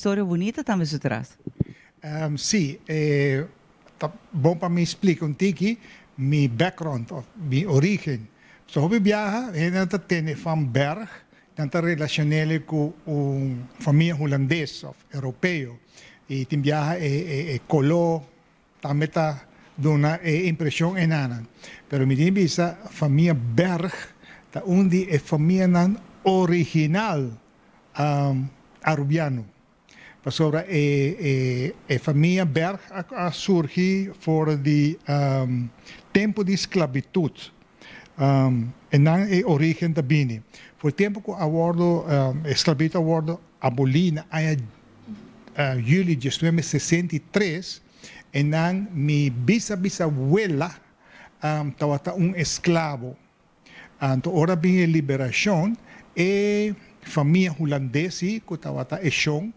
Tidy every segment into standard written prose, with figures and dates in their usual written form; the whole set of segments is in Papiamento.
Historia bunita tambe su tras. Si, ta bon pa mi splica un tiki mi background of mi origen. So hopi biaha hende ta tene van Berg, nan ta relacionele cu un famia Hulandes of Europeo y tin biaha e colo tambe ta duna e impresion enanan. Pero mi tin bisa famia Berg ta un di e famianan original Arubiano. Pasobra e famia Berg a surgi for di tempo di sclavitud. E nan e origen ta bini. For tempo cu a wordo, e sclavitud a wordo aboli na aña juli 1963, e nan mi bisa bisabuela tawata un esclavo. Anto ora bin e liberacion, e famia Hulandes si cu tawata e shon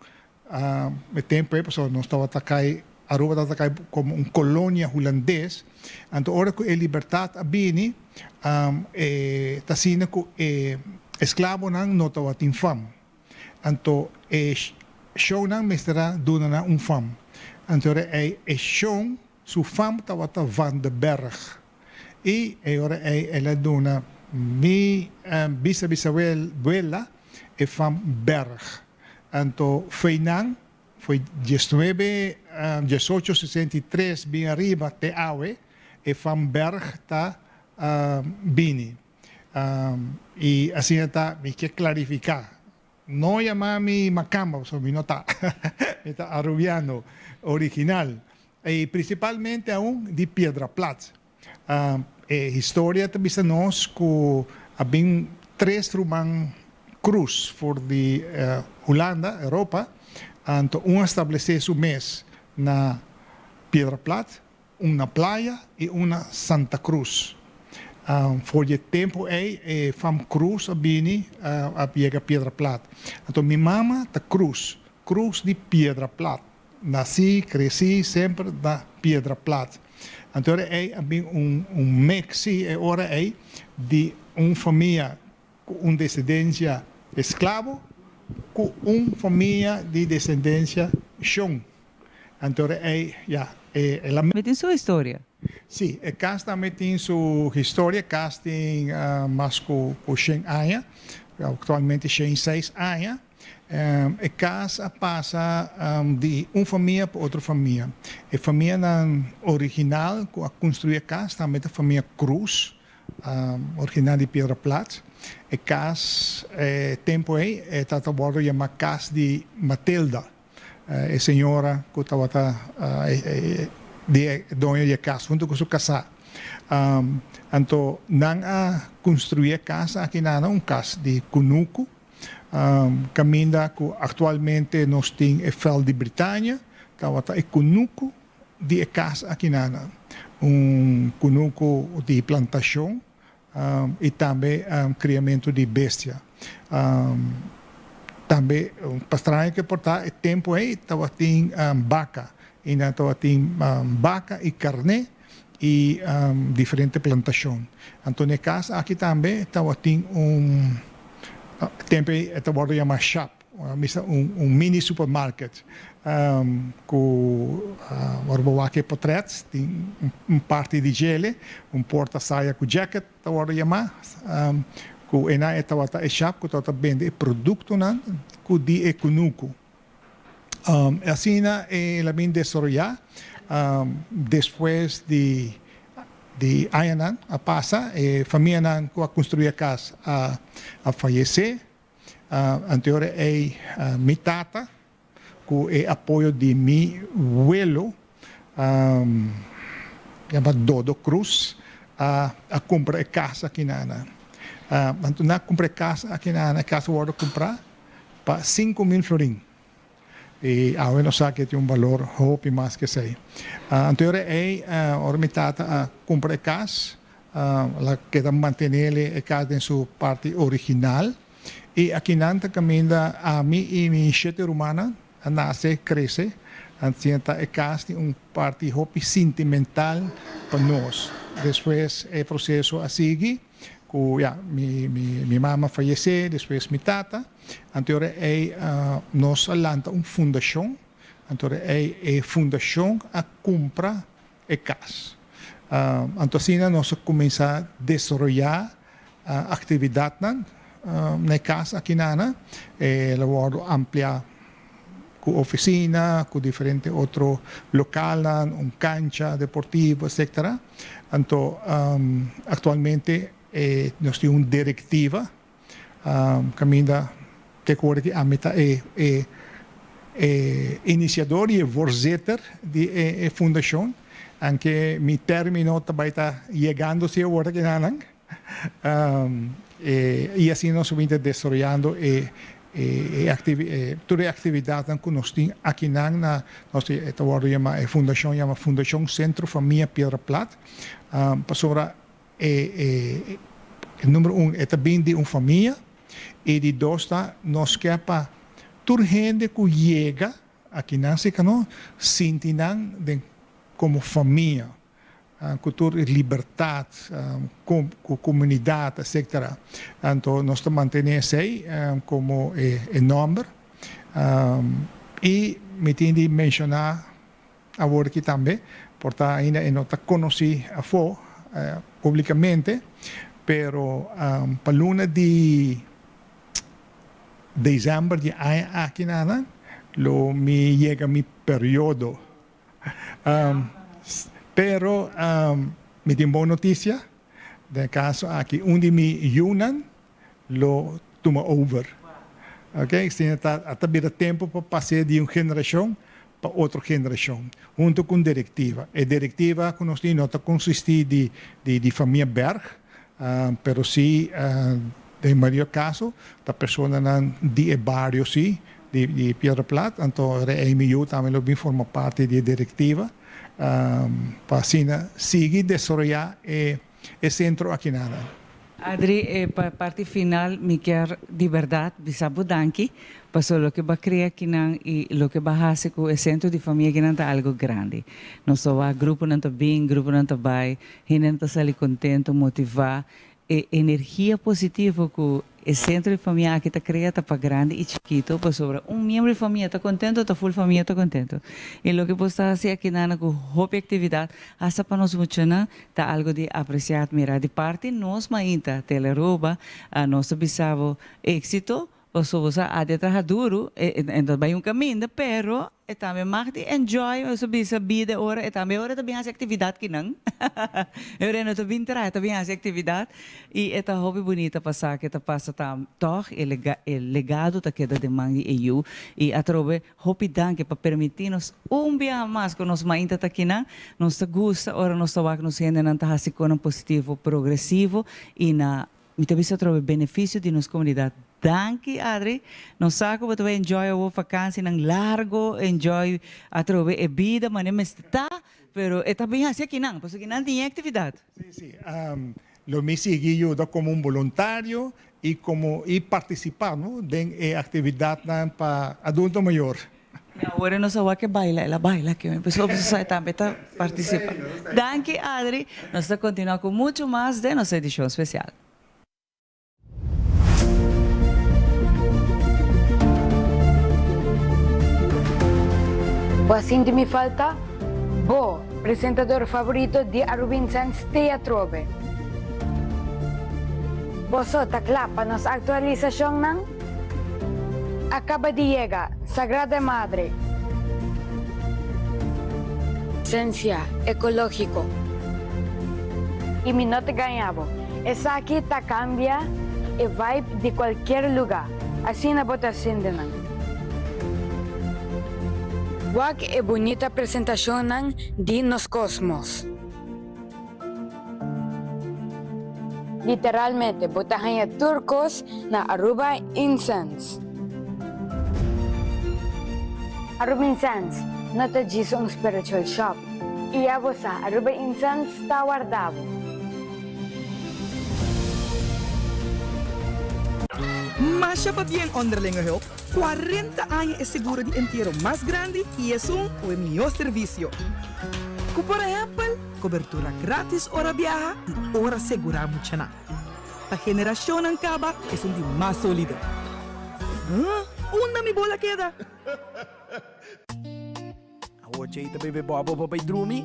e tempo ey, pasobra nos tawata cay, Aruba tawata cay como un colonia Hulandes. Anto ora cu e libertad a bini, e ta asina cu e esclavonan no tawatin fam. Anto e shonnan mester a duna nan un fam. Anto ora ey e shon su fam tawata Van de Berg. Y e ora ey el a duna mi bisa bisabuela e fam Berg. Anto feinan foi diesnuebe, diesocho 63 bin ariba te awe e fam Berg ta bini. Y asina ta mi ke clarifica. No yama mi macamba pasobra mi no ta. Mi ta Arubiano original. Y principalmente aun di Piedra Plat. E historia ta bisa nos cu a bin tres ruman Cruz for di Hulanda, Europa, anto un a establece su mes na Piedra Plat, un na Playa y un na Santa Cruz. For di e tempo ey e fam Cruz a bini a yega Piedra Plat. Anto mi mama ta Cruz, Cruz di Piedra Plat. Nací, crecí semper na Piedra Plat. Anto ora ey a bin un mix si e ora ey di un famia cu un descendencia esclavo cu un famia di descendencia shon. Anto ora ey ya el a. Mi tin su historia. Si, e cas tambe tin su historia. E cas tin mas cu 100 aña, actualmente 106 aña. E cas a pasa di un famia pa otro famia. E famianan original cu a construi e cas tambe ta famia Cruz, original di Piedra Plat. E cas e tempo ey e tabata wordo yama cas di Matilda, e señora cu tabata di e doño di e cas hunto cu su casa. Anto nan a construi e cas aki nan, un cas di cunucu. Caminda cu actualmente nos tin e veld di Britania, tabata e cunucu di e cas akinana. Un cunucu di plantacion y tambe criamento di bestia. Tambe, pa straño que por ta, e tempo ey tabatin baca. Y nan tabatin baca y carne y diferente plantacion. Anto na e cas aki tambe tabatin un tempo ey e ta wordo yama shop, misa un mini supermarket cu ora bo wak e potret tin un parti di djele, un porta saya cu jacket ta wordo yama, cu eynan e tabata e shop cu tabata bende e productonan cu di e cunucu. Asina el a bin desaroyá despues di di añanan a pasa. E famianan ku a konstruí e kas a fayesé. Anteora ei mi tata ku e apoyo di mi welo yama Dodo Cruz a kumpra e kas aki nan. Anto nan a kumpra e kas aki nan, e kas a wòrdu kumprá pa 5000 florin. I awe nos sa ke tin un balor hopi mas ke esei. Anto ora ei, ora mi tata a kumpra e kas, el a keda mantenele e kas den su parti original. I akinan ta kaminda ami i mi shete rumannan a nase, krese. Anto ta e kas tin un parti hopi sintimental pa nos. Despues e proseso a sigui. ku ya mi mi mi mama fayesé, despues mi tata, anto e ora ei nos a lanta un fundashon, anto e ora ei e fundashon a kumpra e kas. Anto asina nos a kuminsá desaroyá aktividatnan na e kas aki nana. El a wòrdu ampliá ku ofisina, ku diferente otro lokalnan, un kancha deportivo, etcetera. Anto aktualmente nos tin un direktiva kaminda te ku ora ki ami ta e e inisiador i e voorzitter di e fundashon, anke mi término ta bai ta yegando si awor aki nan. I asina nos a bin ta desaroyando e tur e aktividatnan ku nos tin akinan na nos ta wòrdu yama e fundashon yama Fundashon Sentro Famia Piedra Plat pasobra e number un e ta bin di un famia i di dos ta nos ke pa tur hende ku yega akinan seka nos sinti nan den komo famia. Ku tur e libertat, ku komunidat, etcetera. Anto nos ta mantené esei komo e nòmber. I mi tin di menshoná awor aki tambe, por ta ainda e no ta konosí afó públikamente, pero pa luna di desèmber di aña aki nan lo mi yega mi periodo. Pero mi tin bon notisia, den e kaso aki un di mi yunan lo tuma over. Ok, asina ta a ta bira tempu pa pas'é di un generashon pa otro generashon, huntu ku un direktiva. E direktiva ku nos tin no ta konsistí di di famia Berg, pero sí den mayoria kaso ta personanan di e bario sí, di Piedra Plat, anto Reemi yu tambe lo bin forma parti di e direktiva pa asina sigui desaroyá e sentro aki nada. Adri, e pa parti final mi kier di berdad bisa bo danki paso loke bo a crea akinan y loke bo a haci cu e centro di famia akinan ta algo grandi. Nos ta wak gruponan ta bin, gruponan ta bay, hendenan ta sali contento, motiva E energia positivo ku e sentro di famia aki ta krea ta pa grandi i chikito, pasobra un miembro di famia ta kontento, ta ful famia ta kontento. I loke bo sta hasi aki nana ku hopi aktividat, hasta pa nos muchanan, ta algu di apresiá, atmirá. Di parti nos mainta, Telearuba, nos ta bisa bo éksito, pasobra bo sa adi a traha duru, e ta bai un kaminda, pero E tambe mag di enjoy, nos ta bisa bida e ora, e tambe e ora ta bin haci actividad kinan. E ora e no ta bin traha, e ta bin haci actividad y e ta hopi bunita pa sa ke ta pasa tam tog e lega e legado ta keda den man di e yu y atrobe hopi danki pa permiti nos un biaha mas cu nos mainta ta kinan. Nos ta gusta ora nos ta wak nos hendenan ta haci conan positivo, progresivo y na Mi ta bisa atrobe beneficio di nos comunidad. Danki Adri. Nos sa cu bo ta bay enjoy awor vakansinan largo, enjoy atrobe e bida manera mester ta, pero e ta bin haci akinan, pasobra akinan tin e actividad. Si, si. Lo mi sigui yuda como un boluntario y como y participa, no, den e actividadnan pa adulto mayor. Mi awor no sa wak e baila, el a baila aki mi pasobra bo sa e tambe ta participa. Danki Adri, nos ta continua cu mucho mas den nos edicion special. Bo a sinti mi falta? Bo, presentador favorito di Arubinsens t'ei atrobe. Boso ta kla pa nos aktualisashonnan? Acaba di yega, Sagrada Madre. Esencia ecologico. Y mi no ta gaña bo. Esaki ta cambia e vibe di cualkier luga. Asina bo ta sinti nan. Wak e bunita presentacionnan di nos cosmos. Literalmente bo ta haña tur kos na Aruba Incense. Aruba Incense no ta djis un spiritual shop. I ya bo sa, Aruba Incense ta warda bo. Masha pabien Onderlinge Hulp, 40 aña e seguro di entiero mas grandi y esun cu e mihor servicio. Cu por ehempel, cobertura gratis ora biaha y ora segura muchanan. Pa generashonnan kaba esun di mas sólido. Huh? Unda mi bola keda? Awor Jay ta bebe bòbò pa bai drumi?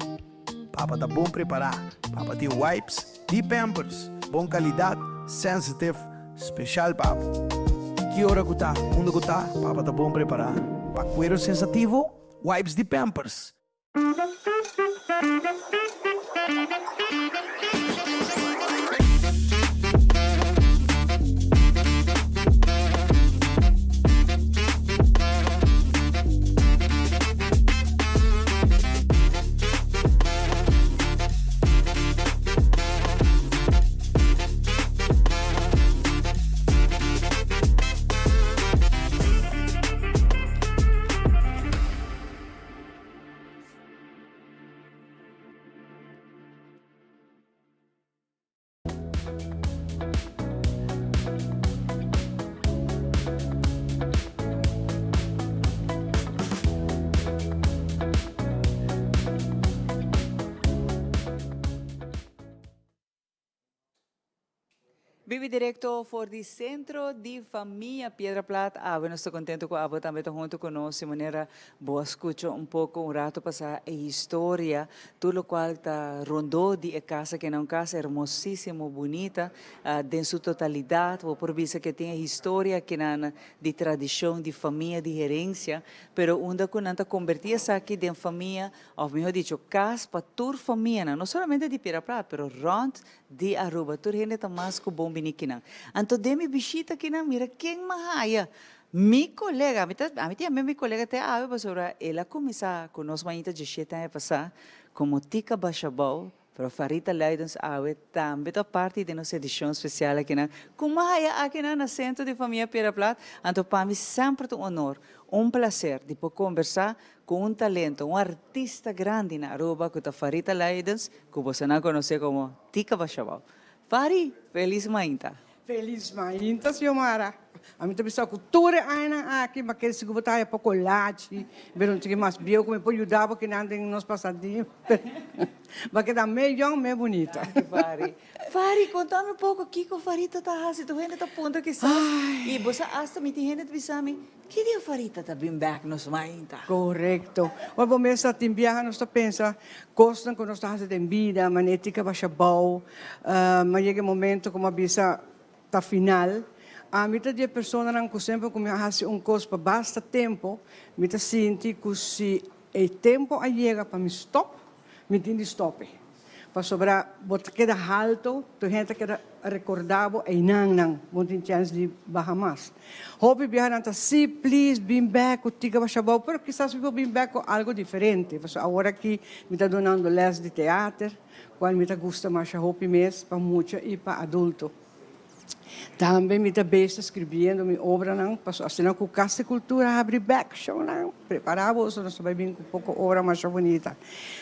Papa ta bon prepará. Papa tin wipes di Pampers. Bon kalidat, sensitive, speshal pa bo. Ki ora ku ta, unda ku ta, papa ta bon prepará. Pa kuero sensativo, wipes di Pampers. Bibi directo for di Centro di Famia Piedra Plat. Awe nos ta contento cu abo tambe ta hunto cu nos. Di manera bo a scucha un poco un rato pasa e historia, tur locual ta rondó di e casa aki. Un casa hermosisimo, bunita den su totalidad. Bo por bisa cu e tin e historia akinan di tradicion, di famia, di herencia, pero unda cu nan ta conberti esaki den famia, of miho dicho cas pa tur famianan, no solamente di Piedra Plat, pero rond Di Aruba tur hende ta mas ku bon bini kinan. Anto den mi bishita kinan mira ken m'a haya. Mi kolega, ami ta ami ta yama mi kolega te awe pasobra el a kuminsá ku nos mainta djeshete aña pasá komo Tika Bashabou, pero Farita Luidens awe tambe ta parti den nos edishon spesial akinan ku m'a haya akinan na Sentro di Famia Piedra Plat. Anto pa mi semper ta un honor, un plaser di por kombersá ku un talento, un artista grandi na Aruba ku ta Farita Luidens, Ku bosonan konosé komo Tika Bashabao. Fari, felis mainta! Felis mainta, Xiomara. Ami ta bisa ku tur e añanan aki mi a kere sigur bo ta haya poko lachi, pero un tiki mas bieu ku mi por yuda bo kinan den nos pasadia. Bo a keda me yòn, me bunita. Danki, Fari. Fari, konta mi un poko kiko Farita ta hasi. Tur hende ta puntra kisas i bo sa asta mi tin hende ta bisa mi, Ki dia Farita ta bin bek nos mainta? Korekto. Ora bo mes ta tin biaha nos ta pensa kosnan ku nos ta hasi den bida, manera tika basha bou, ma yega e momento ku mi a bisa ta final. Ami ta di e personanan ku semper ku mi a hasi un kos pa basta tempu, mi ta sinti ku si e tempu a yega pa mi stòp, Mi tin di stop e. Pasobra bo ta keda halto, tur hende ta keda recorda bo einan nan bo no tin chance di baha mas. Hopi biaha nan ta si please bin bek cu tika basha bou, pero kisas mi por bin bek cu algo diferente, pasobra awor aki mi ta dunando les di teater, cual mi ta gusta masha hopi mes pa mucha y pa adulto. Tambe mi ta bes ta scribiendo mi obranan pasobra asina cu Cas di Cultura habri bek shownan prepara boso nos ta bay bin cu poco obra masha bunita.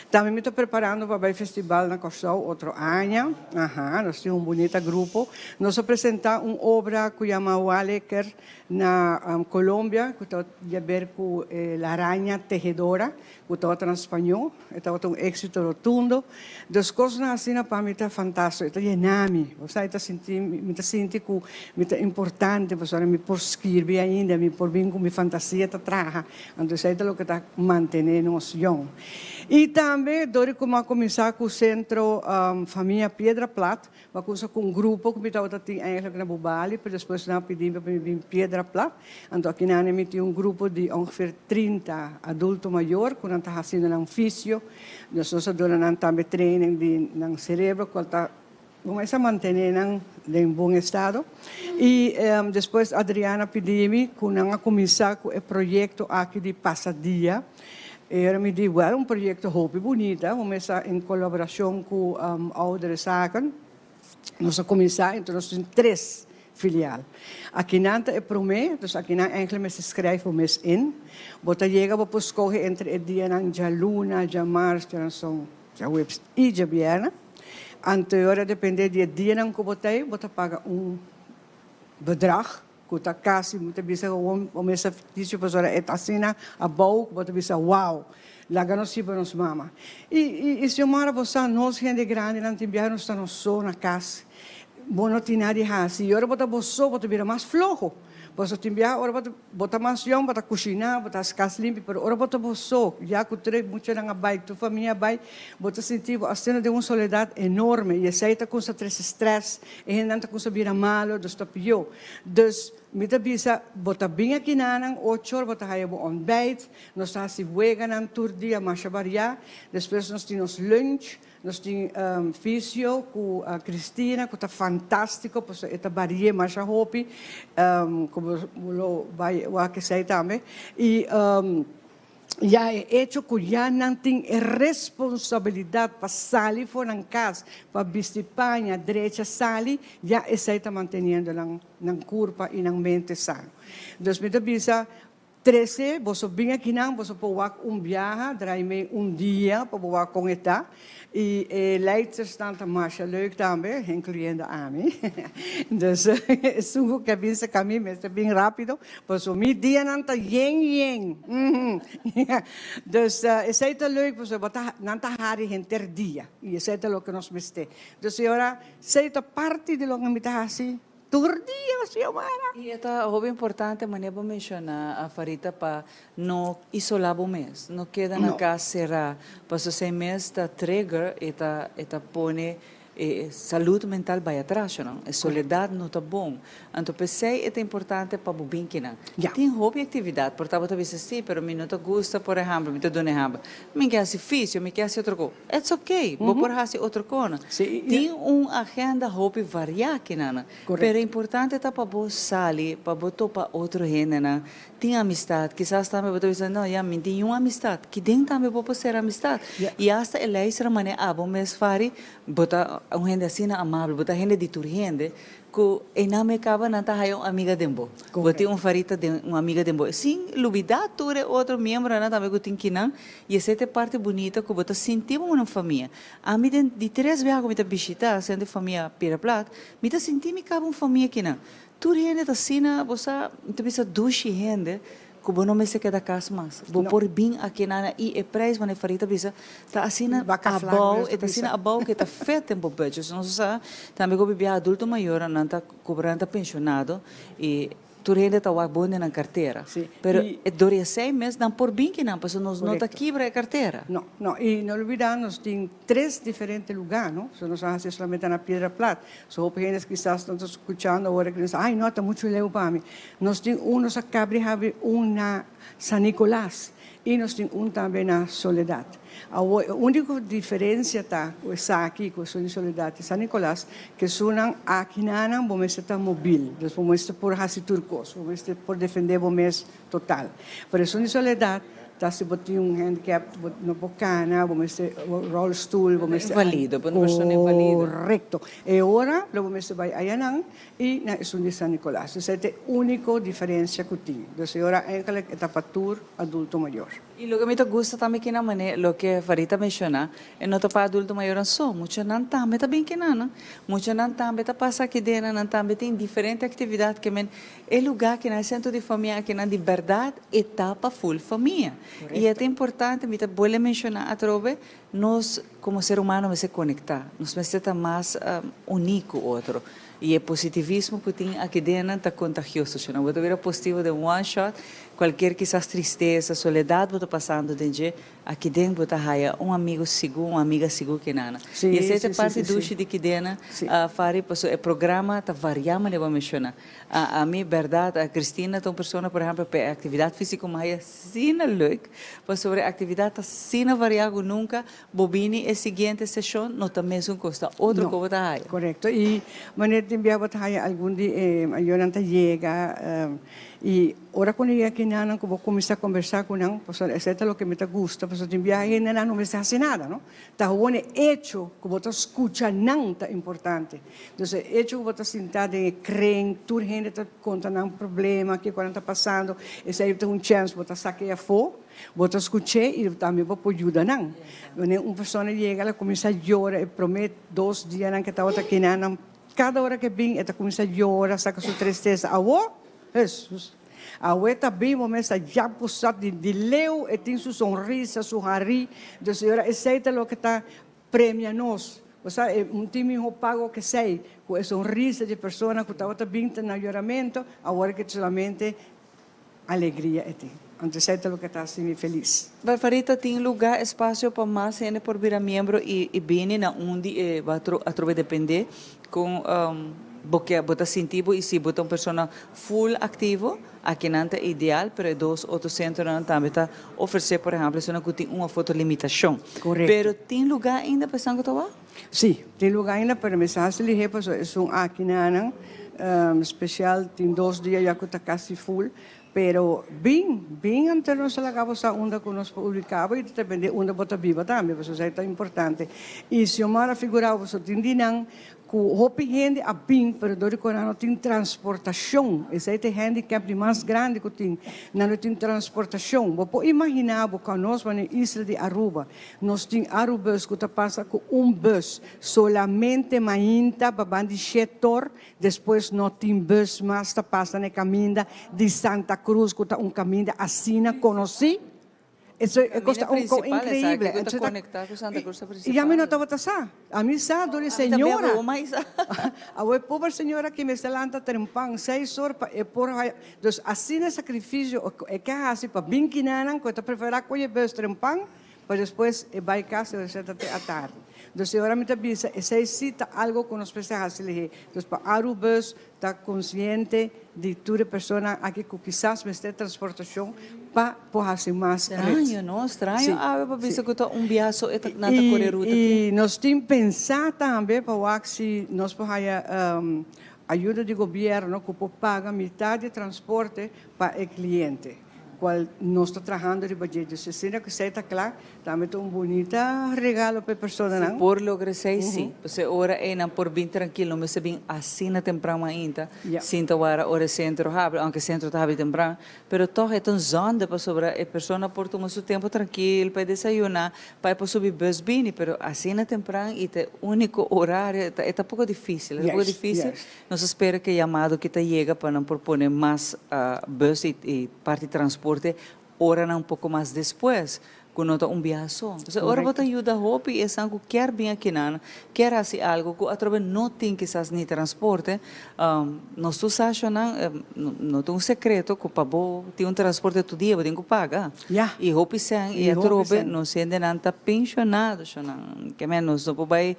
Tambe mi ta preparando pa bay festival na Corsou otro aña aha nos tin un bunita grupo nos a presenta un obra cu yama Waleker na Colombia cu ta di haber cu la araña tejedora Ku tabata na spañó, e tabata un éksito rotundo. Dus kosnan asina pa mi ta fantástiko, e ta yena mi. Bo sa, e ta sinti, mi ta sinti ku mi ta importante pasobra mi por skirbi ainda, mi por bin ku mi fantasia ta traha. Anto esei ta loke ta mantené nos yòn. I tambe dor di ku mi a kuminsá ku Sentro Famia Piedra Plat, Mi a kusa ku un grupo ku mi tabata tin eigenlijk na Bubali, pero despues nan a pidi mi pa mi bin Piedra Plat. Anto aki nan mi tin un grupo di ongeveer trinta adulto mayor ku nan ta hasiendo nan fisio. Dus nos a duna nan tambe training di nan cerebro kual ta kuminsá mantene nan den bon estado. I despues Adriana a pidi mi ku nan a kuminsá ku e proyekto aki di pasadia. E ora mi di, Wel, un proyecto hopi bunita, bo mester en colaboracion cu Oudere Zaken. Nos a cuminsa, enton nos tin tres filial. Akinan ta e prome, dus akinan enkele mester schrijf bo mes in. Bo ta yega bo por scoge entre e dianan djaluna, djamars, djaranson, djahuebs y djabièrnè. Anto e ora depende di e dianan cu bo ta ei, bo ta paga un bedrag. Ku ta kasi mi ta bisa awor bo mester dici pasobra e ta asina abou ku bo ta bisa wow laga nos hiba nos mama i i i Xiomara bo sa nos hende grandinan tin biaha nos ta nos so na kas Bo no tin nada di hasi. I ora bo ta bo so, bo ta bira mas floho. Pasobra tin biaha ora bo ta bo ta mas yòn, bo ta kushiná, bo ta hasi kas limpi, pero ora bo ta bo so, ya ku tur e muchanan a bai, tur famia a bai, bo ta sinti bo asina den un soledat enorme. I esei ta kumsa trese strès, e hendenan ta kumsa bira malo, dus ta pió. Dus, mi ta bisa, bo ta bin akinanan, ocho or bo ta haya bo ontbijt, nos ta hasi weganan tur dia masha bariá, despues nos tin nos lunch, Nos tin fisio ku Cristina ku ta fantástiko pasobra e ta barié masha hopi ku bo lo bai wak esei tambe i ya e echo ku ya nan tin e responsabilidat pa sali for nan kas pa bisti paña drecha sali ya esei ta manteniendo nan nan kurpa i nan mente sano. Dus mi ta bisa Trese, boso bin akinan, boso por wak un biaha, draai mee un dia pa bo wak kon e ta. I e leidstersnan ta masha leuk tambe, incluyendo ami. Dus esun ku ke bin saka mi mester bin rapido, pasobra mi dianan ta yen yen. Dus esei ta leuk pasobra bo ta, nan ta hari henter dia i esei ta loke nos mester. Dus e ora, esei ta parti di loke mi ta hasi. Tur dia, Xiomara. I e ta hopi importante manera bo menciona Farita pa no isola bo mes, no keda na cas cera, pasobra esey mes ta trigger e ta e ta pone e salud mental bay atras no, e soledad no ta bon, anto p'esey e ta importante pa bo bin kinan. Tin hopi actividad, por ta bo ta bisa si pero mi no ta gusta por ehempel, mi ta duna ehempel, mi ke haci fisio, mi ke haci otro cos. It's ok, bo por hasi otro kona. Tin un agenda hopi variá kinan. Pero importante ta pa bo sali, pa bo topa otro hendenan, tin amistad. Kisas tambe bo ta bisa, no, ya, mi tin un amistad. Kiden tambe bo por sera amistad. I asta e luistera manera abo mes Fari, bo ta un hende asina amabel, bo ta hende di tur hende, Ku einan me kaba nan ta haya un amiga den bo. Bo tin un farita den un amiga den bo. Sin lubida tur e otro miembronan tambe ku tin kinan. I esei ta e parti bunita ku bo ta sinti bo un famia. Ami den di tres biaha ku mi ta bishita Sentro di Famia Pira Plat, mi ta sinti mi kaba un famia kinan. Tur hende ta asina, bo sa, mi ta bisa dushi hende. Ku bo no mester keda kas mas. Bo por bin aki nana i e prijs wanneer Farita bisa ta asina abou, e ta asina abou ku e ta fet den bo budget. So nos sa tambe ku bibiaha adulto mayor nan ta kobra nan ta pensionado i tur hende ta wak bon den nan kartera. Pero dor di esei mes nan por bin kinan pasobra nos no ta kibra e kartera. No, no. I no lubida nos tin tres diferente lugá, no? So nos a hasi solamente na Piedra Plat. So hopi hende kisas no ta skuchando awor aki nos ay no ta muchu leu pa mi. Nos tin un nos a kabri habri un na San Nicolas y nos tin un tambe na Soledad. Awor e unico diferencia ta cu esaki cu esun di Soledad y San Nicolas cu esunnan akinanan bo mester ta mobil, dus bo mester por haci tur cos, bo mester por defende bo mes total. Pero esun di Soledad ta si bo tin un handicap bo no por cana, bo mester rolstoel, bo mester. Invalido, bo ta un persona invalido. Correcto. E ora lo bo mester bay ayanan I na esun di San Nicolas. Esei ta e úniko diferensia ku tin. Dus e ora eigenlijk e ta pa tur adulto mayor. I loke mi ta gusta tambe kina manera loke Farita menshoná, e no ta pa adulto mayornan so, muchanan tambe ta bin kina nan. Muchanan tambe ta pasa aki den nan, nan tambe tin diferente aktividat ke men e lugá kinan, e sentro di famia akinan di bèrdat e ta pa ful famia. I e ta importante, mi ta bolbe menshoná atrobe, nos komo ser humano mester konektá, nos mester ta mas uní ku otro. I e positivismo ku tin aki den nan ta kontagioso, sino bo ta bira positivo den one shot, kualkier kisas tristesa, soledat bo ta pasando den dje, aki den bo ta haya un amigo sigur, un amiga sigur ke nana. I esei ta e parti dushi di kidena, Fari, pasobra e programa ta varia manera bo a menshona. Ami bèrdat, Cristina ta un persona, por ehèmpel, pa e aktividat físiko mi haya asina leuk, pasobra e aktividat ta asina varia ku nunka Bo bini e siguiente seshon no ta mesun kos, ta otro ku bo ta haya. Korekto. I manera tin bia bo ta haya algun di e mayornan ta yega i ora ku nan yega kinan ku bo kuminsá kombersá ku nan, pasobra esei ta loke mi ta gusta, pasobra tin bia hendenan no mester hasi nada, no. Ta gewoon e echo ku bo ta skucha nan ta importante. Entonces e echo ku bo ta sinta den e kren, tur hende ta konta nan problema, kiko nan ta pasando, esei ta un chèns bo ta saka e afó. Bo ta skuch'é i tambe bo por yuda nan. Wanneer un persona yega el a kuminsá yora e promé dos dianan ku e tabata kiná nan, kada ora ku e bin e ta kuminsá yora, saka su tristesa. Awor, Hesus, awe ta bin bo mes ta ya pusá di di leu, e tin su sonrisa, su harí. Entonces, e ora esei ta loke ta premia nos. Bo sa, e un tin miho pago cu esey, cu e sonrisa di e persona cu tabata binta na yoramento, awor ke solamente alegria e tin. Anto esey ta loke ta haci mi feliz. Barbarita, tin luga, espacio pa mas hende por bira miembro y y bini na un di e bo atrobe depende con bo ke bo ta sinti bo y si bo ta un persona full activo akinan ta ideal pero e dos otro centronan tambe ta ofrece por ehemplo esunnan cu tin un of otro limitacion. Correcto. Pero tin luga ainda pa esnan cu ta wak? Si, tin luga ainda pero mi sa haci lihe pasobra esun akinanan special tin dos dia ya cu ta casi full. Pero bin, bin anto nos a laga bo sa unda cu nos por ubica bo y ta depende unda bo ta biba tambe, pasobra esey ta importante. Y Xiomara figura bo so tin di nan cu hopi hende a bin pero dor di cu nan no tin transportacion, esey ta e handicap di mas grandi cu tin, nan no tin transportacion. Bo por imagina bo cu anos bo na e isla di Aruba, nos tin Arubus cu ta pasa cu un bus solamente mainta pa ban di shetor Despues no tin bus mas ta pasa na e kaminda di Santa Cruz ku ta un kaminda asina konosí. Eso e kos ta un ko inkreibel. I ami no tabata sa. Ami sa dor e señora. Awor e pober señora aki mester lanta trempan seis or pa e por haya. Dus asina e sakrifisio e ke hasi pa bin kinanan ku e ta preferá kohe bus trempan Pa despues e bai kas e reseta te atardi. Dus e ora mi ta bisa esei si ta algo ku nos mester hasi lihé. Dus pa Arubus ta konsiente di tur e personanan aki ku kisas mester transportashon pa por hasi mas ret. Straño no? Straño awe pa bisa ku ta un biaha so e ta nan ta kore ruta aki. I nos tin pensá tambe pa wak si nos por haya ayuda di gobièrnu ku por paga mitad di transporte pa e kliente. Cual nos ta trahando riba dje. Dus asina cu esey ta cla, tambe ta un bunita regalo pa e personanan. Si por logra esey, si. Pasobra e ora ey nan por bin trankil, no mester bin asina tempran mainta, sin ta wara ora e centro habri, aunke e centro ta habri tempran, pero tog e ta un zonde pasobra e persona por tuma su tempo trankil pa e desayuna, pa e por subi bus bini, pero asina tempran y ta e unico horario, e ta poco dificil, e ta poco dificil. Nos a spera ku e yamado ki ta yega pa nan por pone mas bus i parti transporte oranan un poko mas despues, ku no ta un biaha so. Entonces ora bo ta yuda hopi esnan ku kier bin akinan, kier hasi algu ku atrobe no tin kisas ni transporte, nos tur sa ashonan, no ta un sekreto ku pa bo tin un transporte tur dia bo tin ku paga. I hopi sèn i atrobe nos hendenan ta penshonado ashonan. Ke men nos no por bai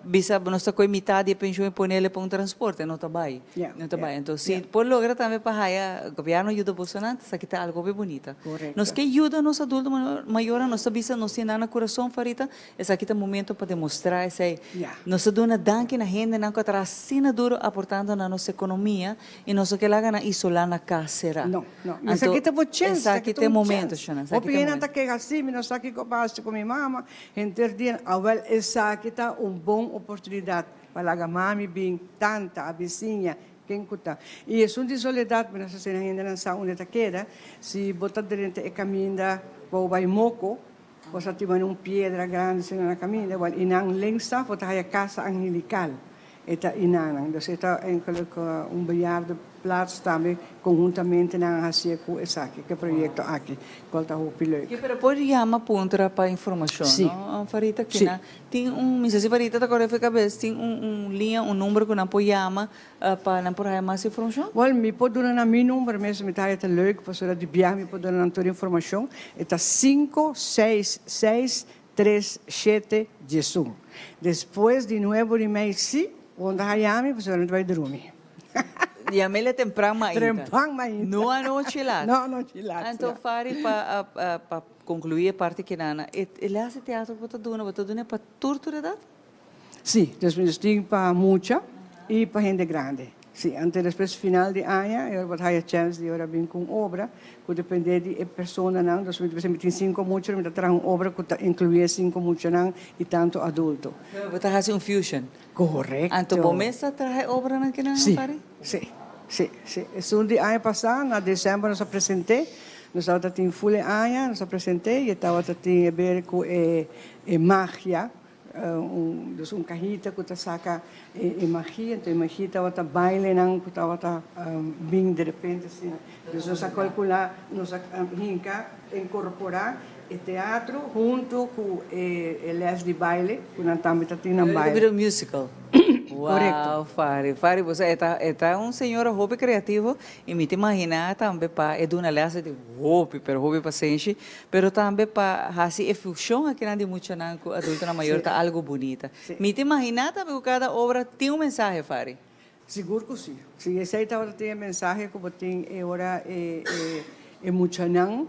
Bisa bo nos ta koe mitad di e penshon i ponele pa un transporte, no ta bai. No ta bai. Enton si por logra tambe pa haya gobierno yuda bosonan, esaki ta algo hopi bunita. Nos ke yuda nos adulto mayornan, nos ta bisa nos tin nan na kurason Farita, esaki ta momento pa demostra esei. Nos ta duna danki na hendenan ku a traha asina duro aportando na nos ekonomia i nos no ke laga nan isola na kas sera. No, no. Esaki ta bo chens, esaki ta e momento, shona, esaki ta e Hopi hende momento. ta keha si, mi no sa kiko pasa ku mi mama. Henter dia, awel esaki ta un bon oportunidat pa laga mami bin, tanta, a bisiña, ken ku ta. I esun di soledat, mi no sa si nan hendenan sa unda ta keda, si bo ta drenta e kaminda pa bo bai Moko, bo sa tin un piedra grandi asina na kaminda, wèl i nan linksaf bo ta haya Casa Angelical. E ta inanan. Dus e ta enkele ku un bejaardenplaats tambe konhuntamente nan a hasié ku esaki, ku e proyekto aki, kual ta hopi leuk. Ke pero por yama puntra pa informashon, no? Farita, kina tin un, mi sa si Farita ta kòrda for kabes, tin un un liña, un number ku nan por yama pa nan por haya mas informashon? Wèl, mi por duna nan mi number mes, mi ta haya ta leuk pasobra di biaha mi por duna nan tur informashon. E ta sinku, seis, seis, Tres, shete, diesun. Despues di nuevo di mei si, bo ta haya mi pasobra mi ta bai drumi. Yam'el e tempran mainta. Trempan mainta. No anochi lat. No anochi lat, ya. Anto Fari, pa pa conclui e parti kinana, e les di teatro ku bo ta duna, bo ta dun'e pa tur tur edat? Sí, dus mi tin pa mucha y pa hende grandi. Sí, anto despues final di aña e ora bo ta haya chèns di ora bin ku un obra ku depende di e personanan. Dus mi ta bisa mi tin sinku mucha, mi ta traha un obra ku ta inkluí e sinku muchanan y tantu adulto. Bo ta hasi un fusion. Korekto. Anto bo mes ta traha e obranan kinan, Fari? Sí, sí, sí. Esun di aña pasá na desèmber nos a present'é. Nos tabata tin ful e aña, nos a present'é y e tabata tin e ber ku e magia. un dus un kahita ku ta saka e magia, enton e magia tabata bailenan ku tabata bin derepente asina. Dus nos a kalkulá, nos a hinka, inkorporá e teatro hunto ku e les di baile ku nan tambe ta tin nan baile. Bira un musical. Korekto. Wow, Fari, Fari, bo sa e ta e ta un señora hopi kreativo i mi ta imaginá tambe pa e duna les di hopi pero hopi pasenshi, pero tambe pa hasi e fusion akinan di muchanan ku adultonan mayor ta algu bunita. Mi ta imaginá tambe ku kada obra tin un mensahe, Fari. Sigur ku si. Si esei tabata tin e mensahe ku bo tin e ora e e muchanan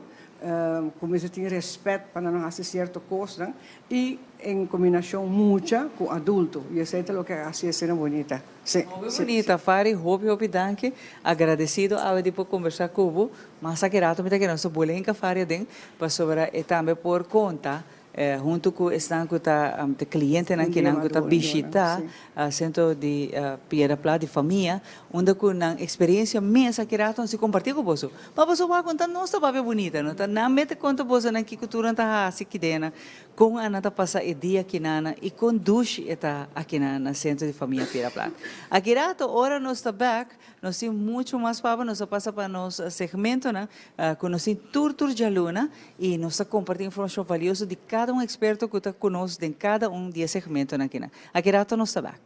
ku mester tin rèspèt pa nan no hasi sierto kosnan i en kombinashon mucha ku adulto i esei ta loke a hasi esena bunita. Si, Hopi si, bunita, si. Fari, hopi hopi danki. Agradesido awe di por kombersá ku bo. Mas aki rato mi ta kere nos ta bole hinka Fari aden pasobra e tambe por konta Huntu ku esnan ku ta ta klientenan kinan ku ta bishitá Sentro di Piedra Plat di Famia, unda ku nan eksperensia mes aki rato nan si kompartí ku boso. Pa boso wak konta nos ta papia bunita, no ta nan mete konta boso nan kiko tur nan ta hasi kidena, kon nan ta pasa e dia kinan i kon dushi e ta akinan na Sentro di Famia Piedra Plat. Aki rato ora nos ta bèk nos tin muchu mas papia, nos ta pasa pa nos segmentonan ku nos tin tur tur djaluna I nos ta kompartí informashon valioso di kada un eksperto ku ta ku nos den kada un di e segmentonan akinan. Aki rato nos ta bak.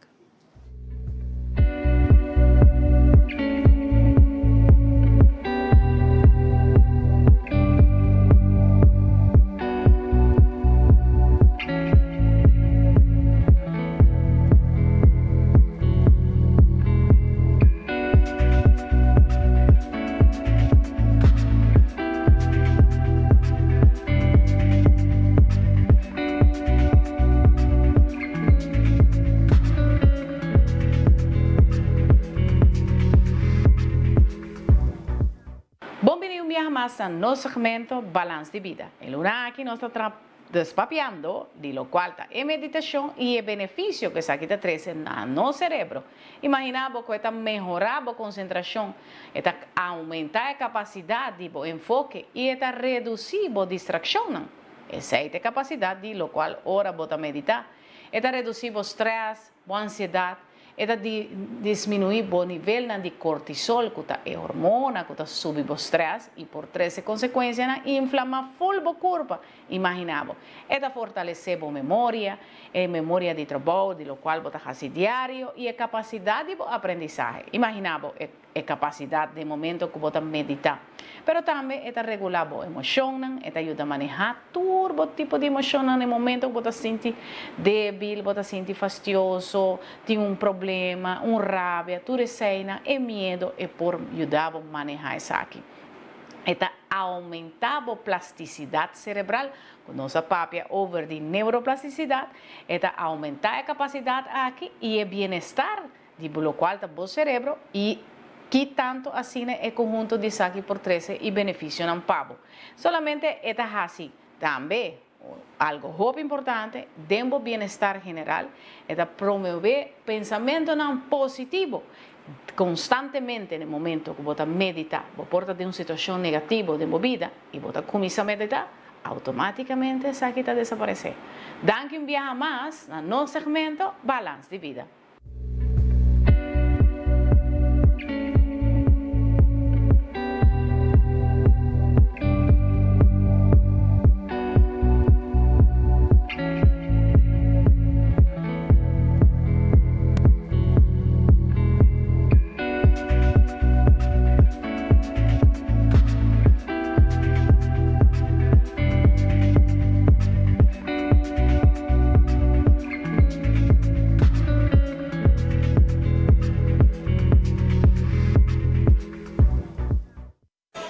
Bon bini un biaha mas na nos segmento Balans di Bida. E luna aki nos ta tra despapiando di locual ta e meditacion y e beneficio cu esaki ta trece na nos cerebro. Imaginá bo ku e ta mehorá bo konsentrashon, e ta oumentá e kapasidat di bo enfoke i e ta redusí bo distrakshonnan. Esei ta e kapasidat di lokual ora bo ta meditá. E ta redusí bo strès, bo ansiedat, e ta disminuí bo nivelnan di kortisol ku ta e hormona ku ta subi bo strès i por trese konsekuensianan inflamá ful bo kurpa. Imaginá bo, e ta fortalesé bo memoria, e memoria di trabou di lokual bo ta hasi diario i e kapasidat di bo aprendisahe. Imaginá bo e e kapasidat den momento ku bo ta meditá. Pero tambe e ta regulá bo emoshonnan, e ta yuda manehá tur bo tipo di emoshonnan den momento ku bo ta sinti débil, bo ta sinti fastioso, tin un problema, un rabia, tur eseinan, e miedo e por yuda bo manehá esaki. E ta aumentá bo plastisidat serebral, ku nos a papia over di neuroplastisidat, e ta aumentá e kapasidat aki i e bienestar di bo lokual ta bo serebro i ki tantu asina e konhunto di esaki por trese i benefisionan pa bo. Solamente e ta hasi tambe algo hopi importante den bo bienestar general, e ta promové pensamentonan positivo konstantemente na e momento ku bo ta meditá. Bo por ta den un situashon negativo den bo bida i bo ta kuminsá meditá, outomátikamente esaki ta desaparesé. Danki un biaha mas na nos segmento Balans di Bida.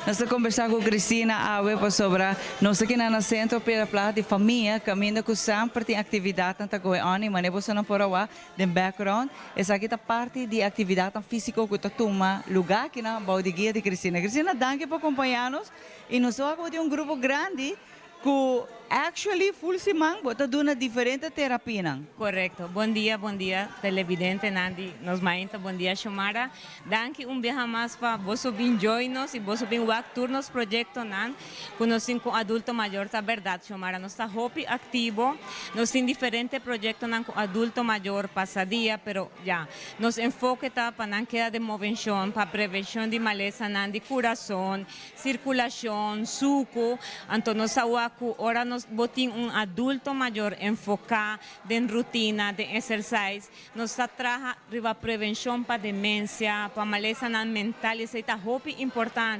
Nos ta kombersá ku Cristina awe pasobra nos ta kina na Sentro Piedra Plata di Famia kaminda ku semper tin aktividatnan ta goe on i manera bosonan por a wak den background esaki ta parti di aktividatnan físiko ku ta tuma lugá akinan bou di guia di Cristina. Cristina danki pa kompañá nos i nos ta wak ku bo tin un grupo grandi ku. Actually, full siman, bo ta duna diferente terapianan. Correcto. Bon dia, bon dia, televidentenan di Nos Mainta. Bon dia, Xiomara. Danki un biaha mas pa boso bin join nos y boso bin wak tur nos proyectonan cu nos tin cu adulto mayor. Ta berdad, Xiomara, nos ta hopi activo. Nos tin diferente proyectonan cu adulto mayor pasadia, pero ya, nos enfoke ta pa nan keda den movencion, pa prevencion di malesanan di curason, Circulacion, sucu, anto nos sa wak cu ora nos bo tin un adulto mayor enfoca den rutina, den exercise, nos ta traha riba prevencion pa demencia, pa malesanan mental y esey ta hopi importante.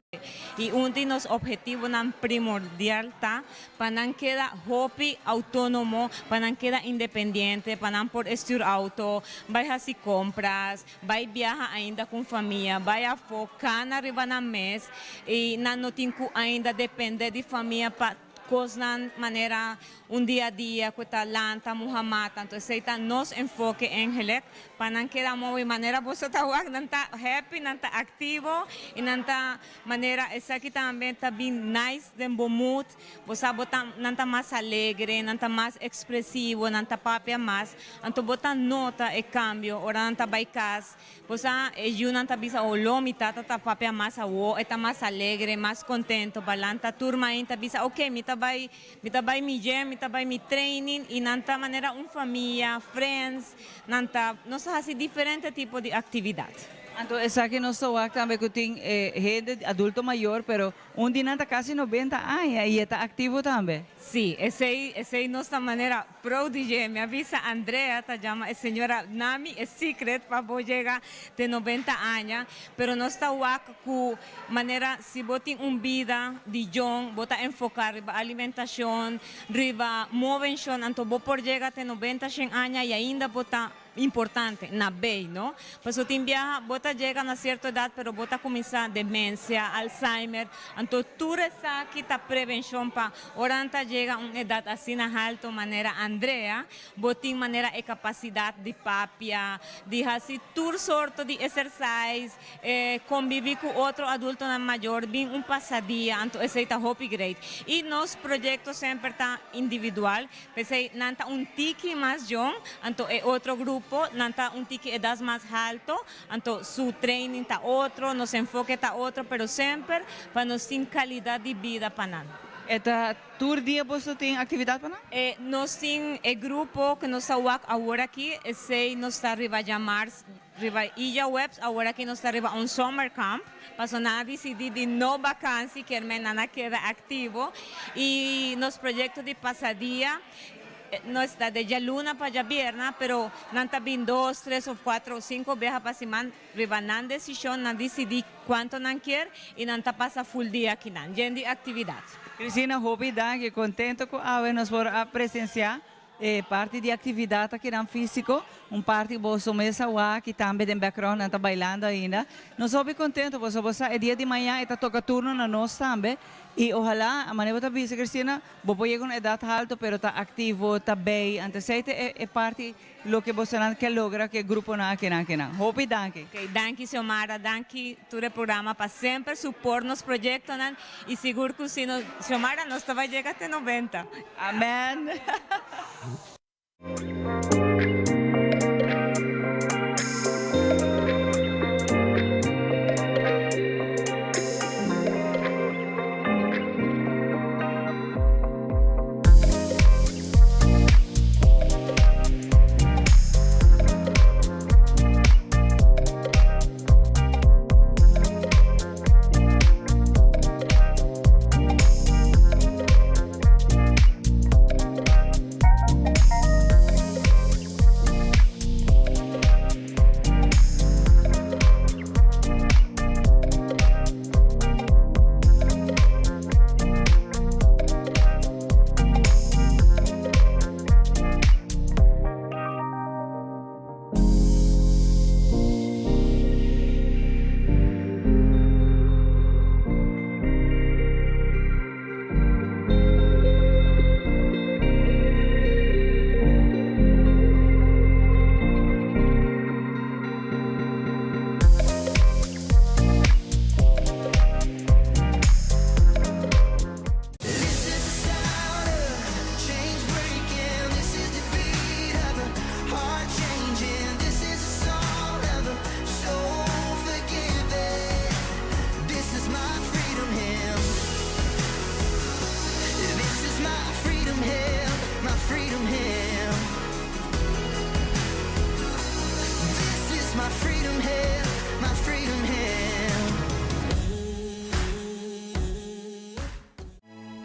Y un di nos obhetivonan primordial ta pa nan keda hopi autonomo, pa nan keda independiente, pa nan por stuur auto, bay haci compras, Bai biaha ainda ku famia, bai afó, kana riba nan mes i nan no tin ku ainda dependé di famia pa kosnan manera un dia a dia ku ta lanta, muha mata. Anto esei ta nos enfoke engelek pa nan keda movi manera boso ta wak, nan ta happy, nan ta aktivo i nan ta manera esaki tambe ta bin nice den bo mood. Bo sa bo ta nan ta mas alegre, nan ta mas expresivo, nan ta papia mas. Anto bo ta nota e cambio ora nan ta bay cas. Bo sa e yunan ta bisa oh lo mi tata ta papia mas awo, e ta mas alegre, mas contento. Balan ta tur main ta bisa ok mi ta bay mi ta bay mi gym, mi ta bay mi training y nan ta manera un famia, friends, nan ta nos ta haci diferente tipo di actividad. Anto esaki nos ta wak tambe cu tin hende adulto mayor pero Un di nan ta casi 90 aña y e ta activo tambe. Sí, esey, esey nos ta manera proud di dje. Mi a bisa Andrea ta jama e señora Nami e secret pa bo yega te 90 aña, pero nos ta wak cu manera si bo tin un bida di jong, bo ta enfoca riba alimentacion, riba movencion, anto bo por yega te 90, shen aña y ainda bo ta importante na bay no paso tin biaha bo ta yega na cierto edad pero bo ta cuminsa demencia, Alzheimer, anto tur esaki ta prevencion pa ora nan ta yega un edad asina halto manera Andrea bo tin manera e capacidad di papia, di haci tur sorto di exercise, convivi cu otro adultonan mayor, bin un pasadia, anto esey ta hopi great. Y nos proyecto semper ta individual. P'esei nan ta un tiki mas jong, anto e otro grupo nan ta un tiki edas mas halto, anto su training ta otro, nos enfoke ta otro, pero semper pa nos tin calidad di bida pa nan. E ta tur dia boso tin actividad pa nan? E nos tin e grupo cu nos ta wak awor aki, esei nos ta riba djamars Riba Illa Webs awor aki nos ta riba un summer camp, paso nan a dicidi di no vakantie, kier men nan a keda activo y nos proyecto di pasadia no ta de djaluna pa djabierna, pero nan ta bin dos, tres of cuatro of cinco biaha pa siman riba nan decision, nan dicidi cuanto nan kier y nan ta pasa full dia akinan, yen di actividad. Cristina, hopi danki, contento cu awe nos por a presencia E parti di actividad ta kinan fisico, un parti boso mes a wak y tambe den background nan ta bailando ainda. Nos hopi contento pasobra bo sa e dia di maña e ta toca turno na nos tambe y ohala, manera bo ta bisa Cristina, bo por yega un edad halto pero ta activo, ta bay, anto esey ta e parti loke bosonan ke logra cu e gruponan akinan akinan. Hopi danki. Ok, danki Xiomara, danki tur e programa pa semper support nos proyectonan y sigur cu si no Xiomara nos ta bay yega te 90. Amen.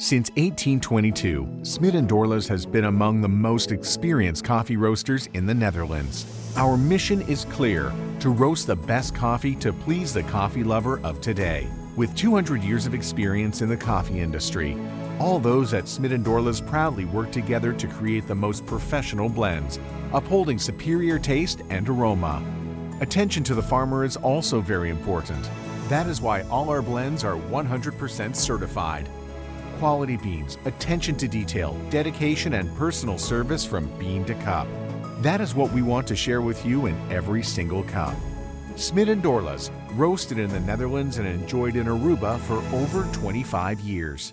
Since 1822, Smit & Dorlas has been among the most experienced coffee roasters in the Netherlands. Our mission is clear to roast the best coffee to please the coffee lover of today. With 200 years of experience in the coffee industry, all those at Smit & Dorlas proudly work together to create the most professional blends, upholding superior taste and aroma. Attention to the farmer is also very important. That is why all our blends are 100% certified. Quality beans, attention to detail, dedication, and personal service from bean to cup. That is what we want to share with you in every single cup. Smit and Dorlas, roasted in the Netherlands and enjoyed in Aruba for over 25 years.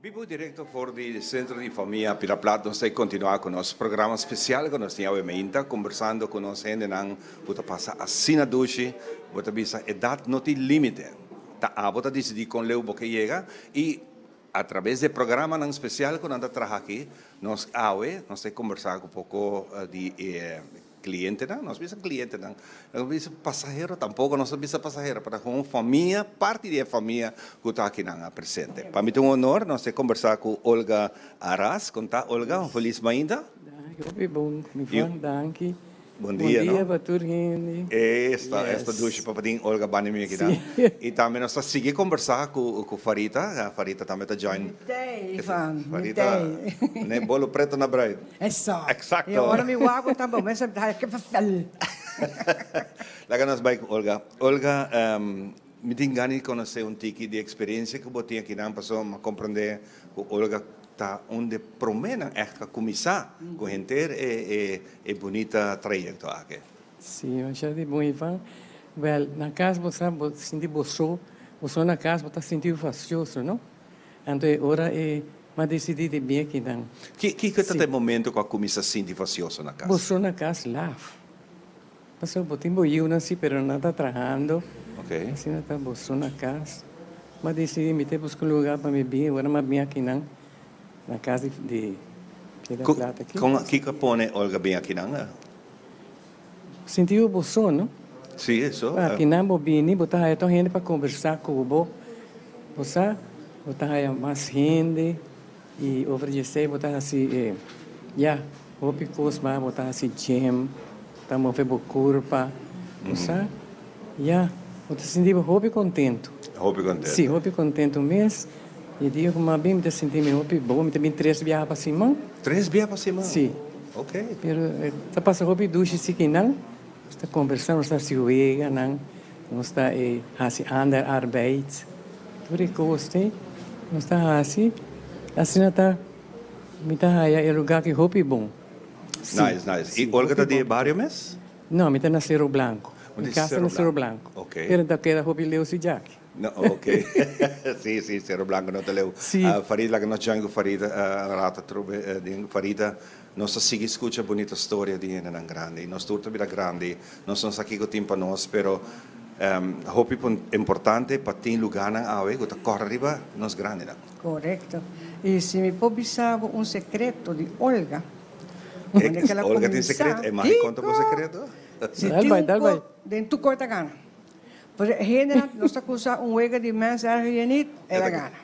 Bibo directo for di Centro di Famia Pila Plat nos ta continua cu nos programa special cu nos tin awe meinta conversando cu nos hendenan cu ta pasa asina dushi bo ta bisa edad no tin limite ta abo ta dicidi con leu bo ke yega y A traves di e programanan spesial ku nan ta traha aki, nos awe nos ta kombersá ku poko di e klientenan, nos bisa klientenan, nos bisa pasahero tampoko nos ta bisa pasahero, pero ta un famia, parti di e famia ku ta akinan a presente. Pa mi ta un honor nos ta kombersá ku Olga Arras. Kon ta Olga? Un felis mainta. Danki, hopi bon, mi fan, danki. Bon dia, no? Bon dia pa tur hende. Esta, esta dushi pa tin Olga banda mi akinan. I tambe nos ta sigui kombersá ku ku Farita. Farita tambe ta join. Mi tei, Ivan, mi Farita, tei. ne bolo preto na bruid. Eso. Exacto. I ora mi wak bo tambe, mi sa ke vervel. Laga nos bai ku Olga. Olga, mi tin gana di konosé un tiki di eksperensia ku bo tin akinan, pasobra mi a komprendé ku Olga ta un di e proménan ègt ku a kuminsá ku henter e e E bunita trayecto aki. Sí, masha di bon Ivan. Wel, na cas bo sa bo sinti bo so, bo so na cas bo ta sinti fastioso, no? Anto e ora e m'a decidi di bin akinan. Ki kiko ta e momento cu a cuminsa sinti fastioso na cas? Bo so na cas laf. Pasobra bo tin bo yiunan si, pero nan ta trahando. Asina ta bo so na cas. M'a decidi mi ta busca un lugar pa mi bin, e ora m'a bin akinan. Na cas di Piedra Plata aki. Con kiko a pone Olga bin akinan? Sinti bo so, no? Si, eso. Akinan bo bini, bo ta haya tur hende pa conversa cu bo. Bo sa, bo ta haya mas hende y over di esey bo ta haci, ya, hopi cos mas. Bo ta haci gym, ta move bo curpa, bo sa. Ya, bo ta sinti bo hopi contento. Hopi contento. Si, hopi contento mes. E dia ku m'a bin mi ta sinti mi hopi bon, mi ta bin tres biaha pa siman. Tres biaha pa siman? Si. Ok. Pero ta pasa hopi dushi si kinan, nos ta kombersá, nos ta hasi weganan, nos ta hasi ander arbeid, tur e kos te nos ta hasi, asina ta mi ta haya e lugá aki hopi bon. Si. Nice, nice. I Olga ta di e bario mes? No, mi ta na Sero Blanco. Mi kas ta na Sero Blanco. Ok. Pero ta keda hopi leu si djaki. No, ok. Sí, sí, Cerro Blanco no ta leu. Sí. Farida, laga nos join ku Farida rato atrobe. Den Farida, nos ta sigui skucha bunita storia di hendenan grandi. Nos tur ta bira grandi, nos no sa kiko tin pa nos, pero hopi importante pa tin lugánan awe ku ta kòrda riba nos grandinan. Korekto. I si mi por bisa bo un sekreto di Olga, manera ku el a Olga tin sekreto? E mahi konta bo sekreto? Si tin un kos den tur kos e ta gana. Pero e hendenan nos ta kusa un wega di mens erger je niet, el a gana.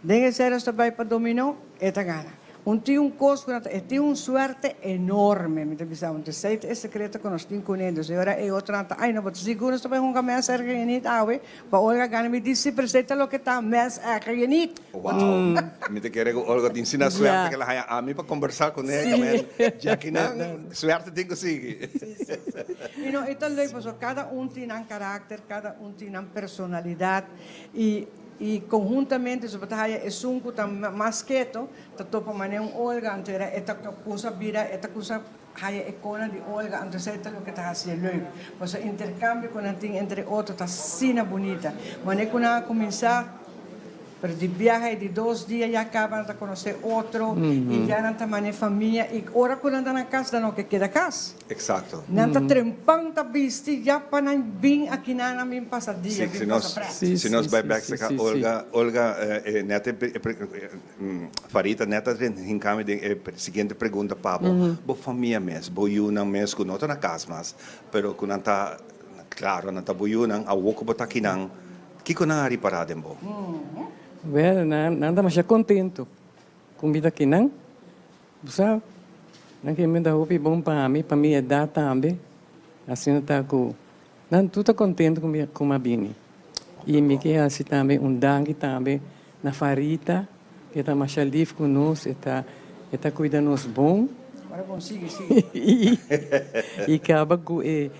Den esei nos ta bai pa dominó, e ta gana. Un tin un kos ku nan ta, e tin un suerte enorme, mi ta bisa bo. Esei ta e sekreto ku nos tin kuné. Dus e ora e otronan ta, ay no, bo ta sigur nos ta bai hunga mens erger je niet awe? Pa Olga gana, mi di, si, pero esei ta loke ta mens erger je niet. Wow, mi ta kere ku Olga tin asina suerte ku el a haña ami pa kombersá kuné, ku men Jackie-nan suerte tin ku sigui. I no, e ta leuk pasobra kada un tin nan karakter, kada un tin nan personalidat i i konhuntamente so bo ta haya esun ku ta mas keto ta topa manera un Olga anto era e ta kusa bira e ta kusa haya e kona di Olga anto esei ta loke ta hasié leuk pasobra interkambio ku nan tin entre otro ta asina bunita manera ku nan a kuminsá. Pero di biaha e di dos dia ya caba nan ta conoce otro y ya nan ta mane famia y ora cu nan ta na cas nan no ke keda cas. Exacto. Nan ta trempan ta bisti ya pa nan bin aki nan nan bin pasa dia, Si, bin si pasa nos, pret. si nos bai bek cerca Olga, Olga e net e Farita net a hinca mi den e siguiente pregunta pa bo. Bo famia mes, bo yunan mes cu no ta na cas mas, pero cu nan ta, claro nan ta bo yunan, awo cu bo ta akinan, Kiko nan a ripará den bo? Wel, nan nan ta masha kontentu ku mi ta kinan. Bo sa, nan ke mi ta hopi bon pa mi, pa mi edat tambe. Asina ta ku nan tur ta kontentu ku mi ku mi a bini. I mi ke hasi tambe un danki tambe na Farita, ke ta masha lif ku nos, e ta e ta kuida nos bon. Ora bon, sigui, sigui. I kaba ku e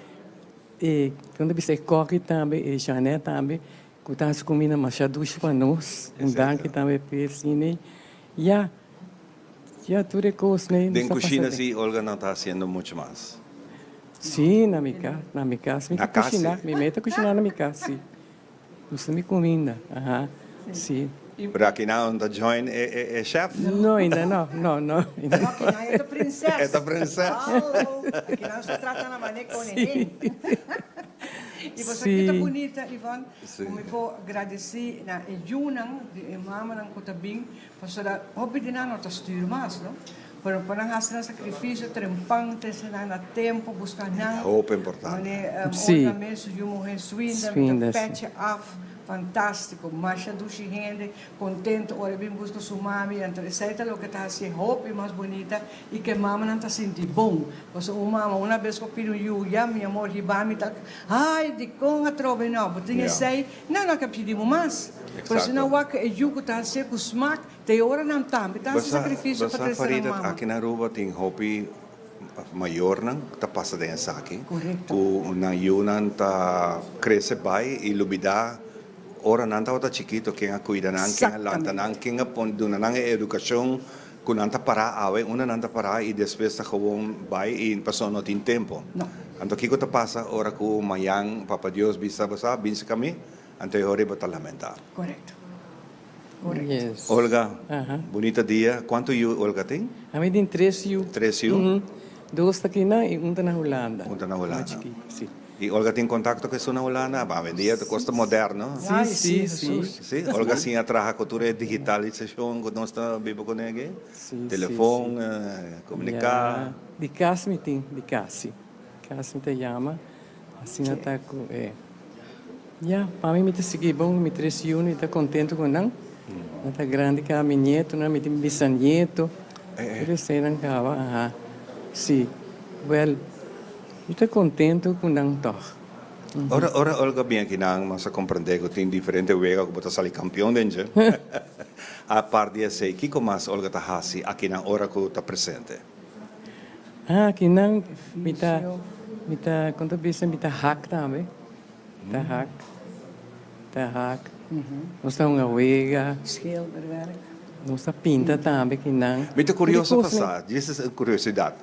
E kon ta bisa e koki tambe e Janet tambe ku ta hasi kumida masha dushi pa nos. Un danki tambe p'e Ciney. Ya, ya tur e kos nei nos Den ta pasa kushina den. si Olga no ta hasiendo mucho mas. Si, na mi kas, na mi kas mi Na ta kas si. kushiná, mi mei ta kushiná na mi kas si. Gusta mi kuminda, aha, si. Pero aki nan ta join e chef? No, ainda no, no, no. No, aki nan e ta prinses. E ta prinses. Hallo, aki nan sa trata na mane koningin. I boso aki ta bunita, Ivonne, ku mi por gradisi na e yunan di e mamanan ku ta bin, pasobra hopi di nan no ta stuur mas, no? Pero pa nan hasi nan sakrifisio, trempan, trese nan na tempu, buska nan. Hopi importante. Mane Olga mes, su yu muhé Swinda, mi ta pecha af. Fantástiko, masha dushi hende, kontento ora e bin buska su mami, anto esei ta loke ta hasié hopi mas bunita i ku e mamanan ta sinti bon. Pasobra un mama una bes ku a pidi un yu, ya mi amor hiba mi tal, ai dikon atrobe no, bo tin esei, nan no ke pidi bo mas. Pero si nan wak e yu ku ta hasié ku smak, te ora nan tambe ta hasi sakrifisio pa Basa trese nan Farida, mama. aki na Aruba tin hopi mayornan ta pasa den esaki, ku nan yunan ta krese bai i lubidá ora nan tabata chikito ken a kuida nan, ken a lanta nan, ken a pone duna nan e edukashon ku nan ta pará awe unda nan ta pará i despues ta gewon bai i pasobra no tin tempu. Anto kiko ta pasa ora ku mañan Papa Dios bisa bo sa binse kami? Anto e ora bo ta lamentá. Korekto. Yes. Olga, Aha. bunita dia. Cuanto yu Olga tin? Ami tin tres yu. Tres yu? Dos ta aki nan y un ta na Hulanda. Un ta na Hulanda. Mas chikito, si. Y Olga tin contacto cu esun na Hulanda? Bah, awendia ta cos ta moderno. Si, si, si. Si? Olga siña traha cu tur e digitalisacion cu nos ta biba cune aki? Si, si, Telefon, si. comunica. Ya, di cas mi tin, di cas, si. Cas mi ta yama. Asina ta cu e. Ya, pa mi mi ta sigui bon, mi tres yu mi ta contento cu nan. Nan ta grandi caba, mi nietonan, mi tin bisanieto. Tur eseinan caba, aha. Si, wel, mi ta contento cu nan tog. Ora, ora Olga bin aki nan, nos a comprende cu tin diferente wega cu bo ta sali campeon den dje. Apart di esei, kico mas Olga ta haci aki nan ora cu ta presente? Ah, aki nan mi ta, mi ta, con ta bisa, mi ta hak tambe. Ta hak, ta hak. Nos ta hunga wega. Schilderwerk. Nos ta pinta tambe kinan. Mi ta curioso pa sa, djis es un curiosidad.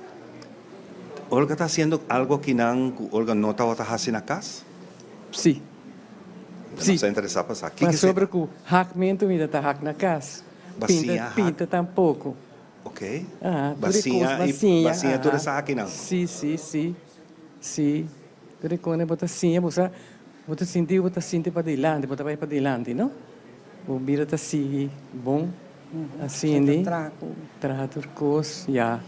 Olga ta haciendo algo kinan cu Olga no tabata haci na cas? Si. Si. Nos ta interesa pa sa. Kiko Pasobra cu hakmento mi ta ta hak na cas. Bacia hak? Pinta tampoco. Ok. Aha, tur e cos, Bacia y bacia, bacia tur aha. esakinan. Si, si, si. Si. Tur e kone bo ta siña, bo sa, bo ta sinti ku bo ta sinti padilanti, bo ta bai padilanti, no? Bo bida ta sigui bon, asindi, traha tur kos, ya.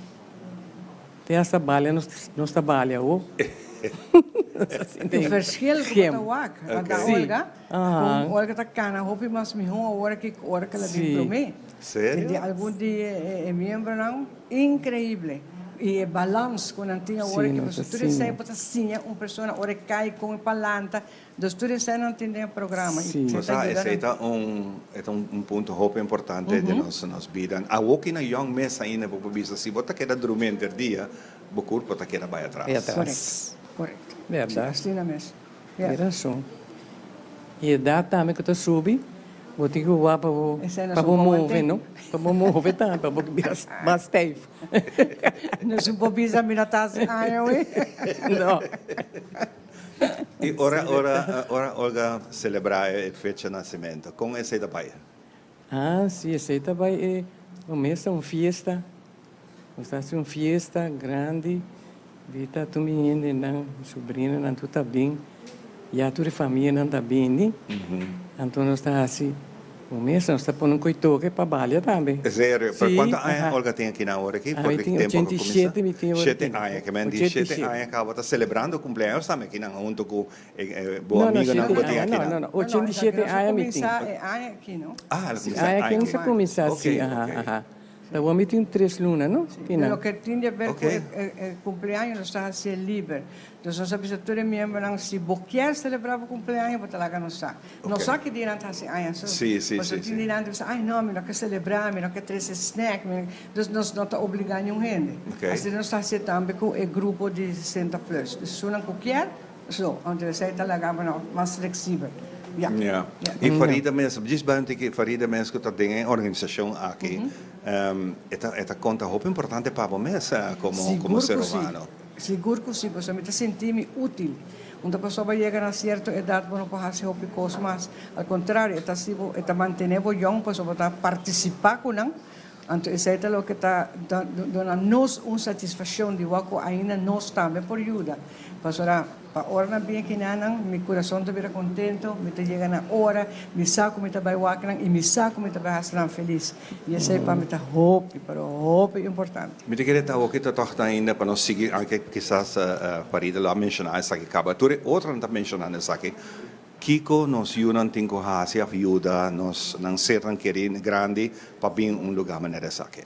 Te hasta balia nos nos ta balia awo. E verschil ku bo ta wak, anda Olga, kon Olga ta kana hopi mas mihó awor ki ora ku el a bin promé. Serio? Di algun di e miembronan, Increíble! Y e balans cu nan tin awor aki, pasobra tur esey bo ta siña un persona ora e cay con e palanta, dus tur esey nan tin den e programa y Bo ta sa, yuda esey nan. ta un, e ta un punto hopi importante den nos nos bida. Awor ki na yong mes ainda bo por bisa si bo ta keda drumi henter dia, bo curpo ta keda bay atras. Bay atras. Correcto, correcto. Berdad. Si, asina mes. Ja. Tin rason. Y edad tambe cu ta subi, bo tin cu wak pa bo pa bo move no, pa bo move tambe, pa bo bira mas stijf. No su por bisa mi no ta haci aña hoy. No. Y ora ora ora Olga celebra e fecha nacimento, con esey ta bay? Ah, si, esei ta bai e lo mes ta un fiesta. Nos ta hasi un fiesta grandi, bita tur mi hendenan, mi subrinonan tur ta bin, ya tur e famianan ta bini. Anto nos ta hasi un mesa, nos ta pone un koitoke pa balia tambe. Serio? Pero kuantu aña Olga tin aki na ora aki? Ah, mi tin 87 mi tin ora aki. Shete aña, ke men di shete aña kaba ta selebrando kumpleaños tambe akinan hunto ku Bo amigonan ku bo tin aki nan? No, no, 87 aña mi tin. Ah, el a Sí, kuminsá aña aña aki aki. nos a kuminsá, Ok, sí, aha, ok. aha. Ta awor mi tin tres luna, no? Sí, Tin nan. loke tin di aber Ok. ku e kumpleaños nos ta hasié liber. Dus nos a bisa tur e miembronan, si bo kier selebrá bo kumpleaños, bo ta laga nos sa. No Ok. sa ki dia nan ta hasi aña so. Sí, sí, Pasobra sí, tin sí. di nan ta bisa, ay no, mi no ke selebrá, mi no ke trese snack, mi no ke. Dus nos no ta obligá niun hende. Ok. Asina nos ta hasié tambe ku e grupo di 60 plus. Dus esunnan ku kier, So, anto esei ta laga bo no mas fleksibel. Ya. Ya. I Farida mes, djis bai un tiki, Farida mes ku ta den e organisashon aki, e ta e ta konta hopi importante pa bo mes komo komo ser humano. Sigur ku si, pasobra mi ta sinti mi útil. Un ta pasobra bo yega na sierto edat bo no por hasi hopi kos mas. Al kontrario, e ta hasi bo, e ta mantené bo yòn pasobra bo ta partisipá ku nan. Anto esei ta loke ta duna nos un satisfaccion di wak cu ainda nos tambe por yuda. Pasobra pa ora nan bin aki nanan, mi curason ta bira contento, mi ta yega na ora, mi sa cu mi ta bay wak nan y mi sa cu mi ta bay haci nan feliz. Y esei pa mi ta hopi, pero hopi importante. Mi ta kere ta hopi ta tòg ainda pa nos sigui, aunke kisas Farida lo a menciona esaki caba, tur e otronan ta mencionando esaki. Kiko nos yunan tin ku hasi òf yuda nos nan sernan kerí grandi pa bin un lugá manera esaki?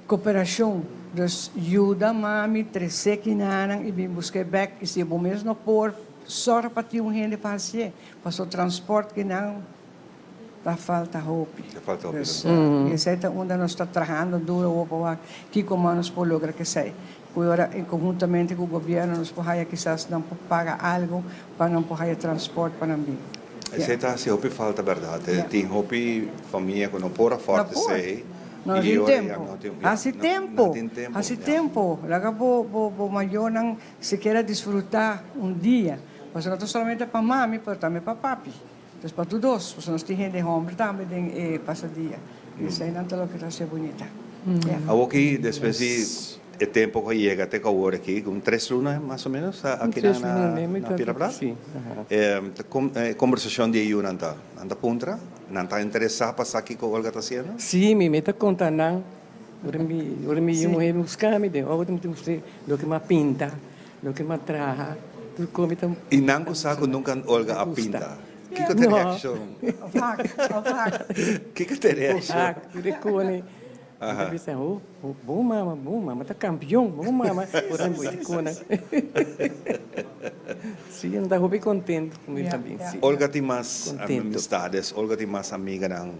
Koperashon, dus yuda mami tresé kinanan i bin busk'é bèk i si bo mes no por, sòru pa tin un hende pa hasié, pasobra transpòrt kinan ta falta hopi. Ta falta hopi Dus tambe. i esei ta unda nos ta trahando duro awor pa wak kiko mas nos por logra k'esei. Cu ora en conhuntamente cu gobierno nos por haya kisas nan por paga algo pa nan por haya transport pa nan bin. Esey ta haci hopi falta berdad. Tin hopi famia cu no por afford esey. No tin tempo. Haci tempo. Haci tempo. Laga bo bo mayornan sikiera disfruta un dia. Pasobra no ta solamente pa mami pero tambe pa papi. Entonces pa tur dos, pasobra nos tin hende homber tambe den e pasadia. Y eseinan ta loke ta hacié bunita. Ya. Awoki despues di e tempo ku a yega te ku awor aki, un tres luna mas o menos aki na na Piedra Plat, e kombersashon di e yunan ta? Nan ta puntra? Nan ta interesá pa sa kiko Olga ta hasiendo? Sí, mi mi ta konta nan. Ora mi ora mi yu muhé buska mi den outo mi ta mustr'é loke mi a pinta. Loke m'a traha tur komi ta. I nan ku sa ku nunka Olga a pinta. Kiko ta e reakshon? Of hak, of hak. Kiko ta e reakshon? Of hak, tur e kone. Mi ta bisa, oh, bon mama, bon mama ta kampion, bon mama. Ora mi boiti kona. Si, nan ta hopi kontentu ku mi ta bin, si. Olga tin mas amistades, Olga tin mas amiganan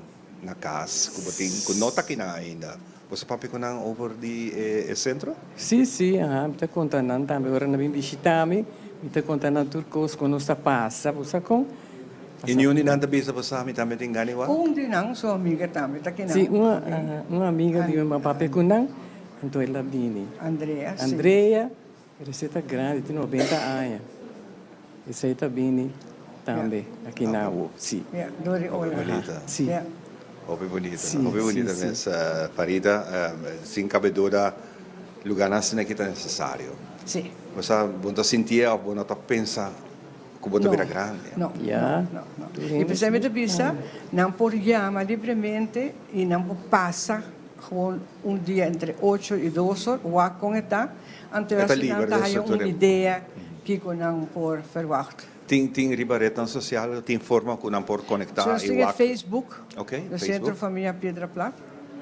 na kas ku bo tin ku no ta kinan ainda. Bo sa papia ku nan over di e sentro? Sí, sí, aha, mi ta konta nan tambe ora nan bin bishitá mi, mi ta konta nan tur kos ku nos ta pasa, bo sa kon? I niun di nan ta bisa bo sa mi tambe tin gana igual? Un di nan, su amiga tambe ta kinan. Sí, un, aha, un amiga di mi a papia ku nan, anto el a bini. Andrea, sí. Andrea, pero esei ta grandi, tin noventa aña. Esei ta bini tambe aki na awo, sí. Ya, dor di Hopi ola. bunita. Sí. Ya. Hopi bunita, Sí, hopi sí, bunita sí. mes, Farida. Sin cabe duda lugarnan asina aki ta necesario. Sí. Bo sa, bo no ta sintié of bo no ta pensa cu bo ta bira grandi. No, Ya. no, no, no. I p'esei mi ta bisa, nan por yama libremente i nan por pasa gewoon un dia entre ocho i dos or, wak con e ta, anto E ta asina nan liber ta den haya su un tur. idea kiko nan por verwacht. Tin tin riba rednan sosial tin forma ku nan por konektá So nos i tin e wak? Facebook, Ok, de Centro Facebook. Familia Piedra Plat.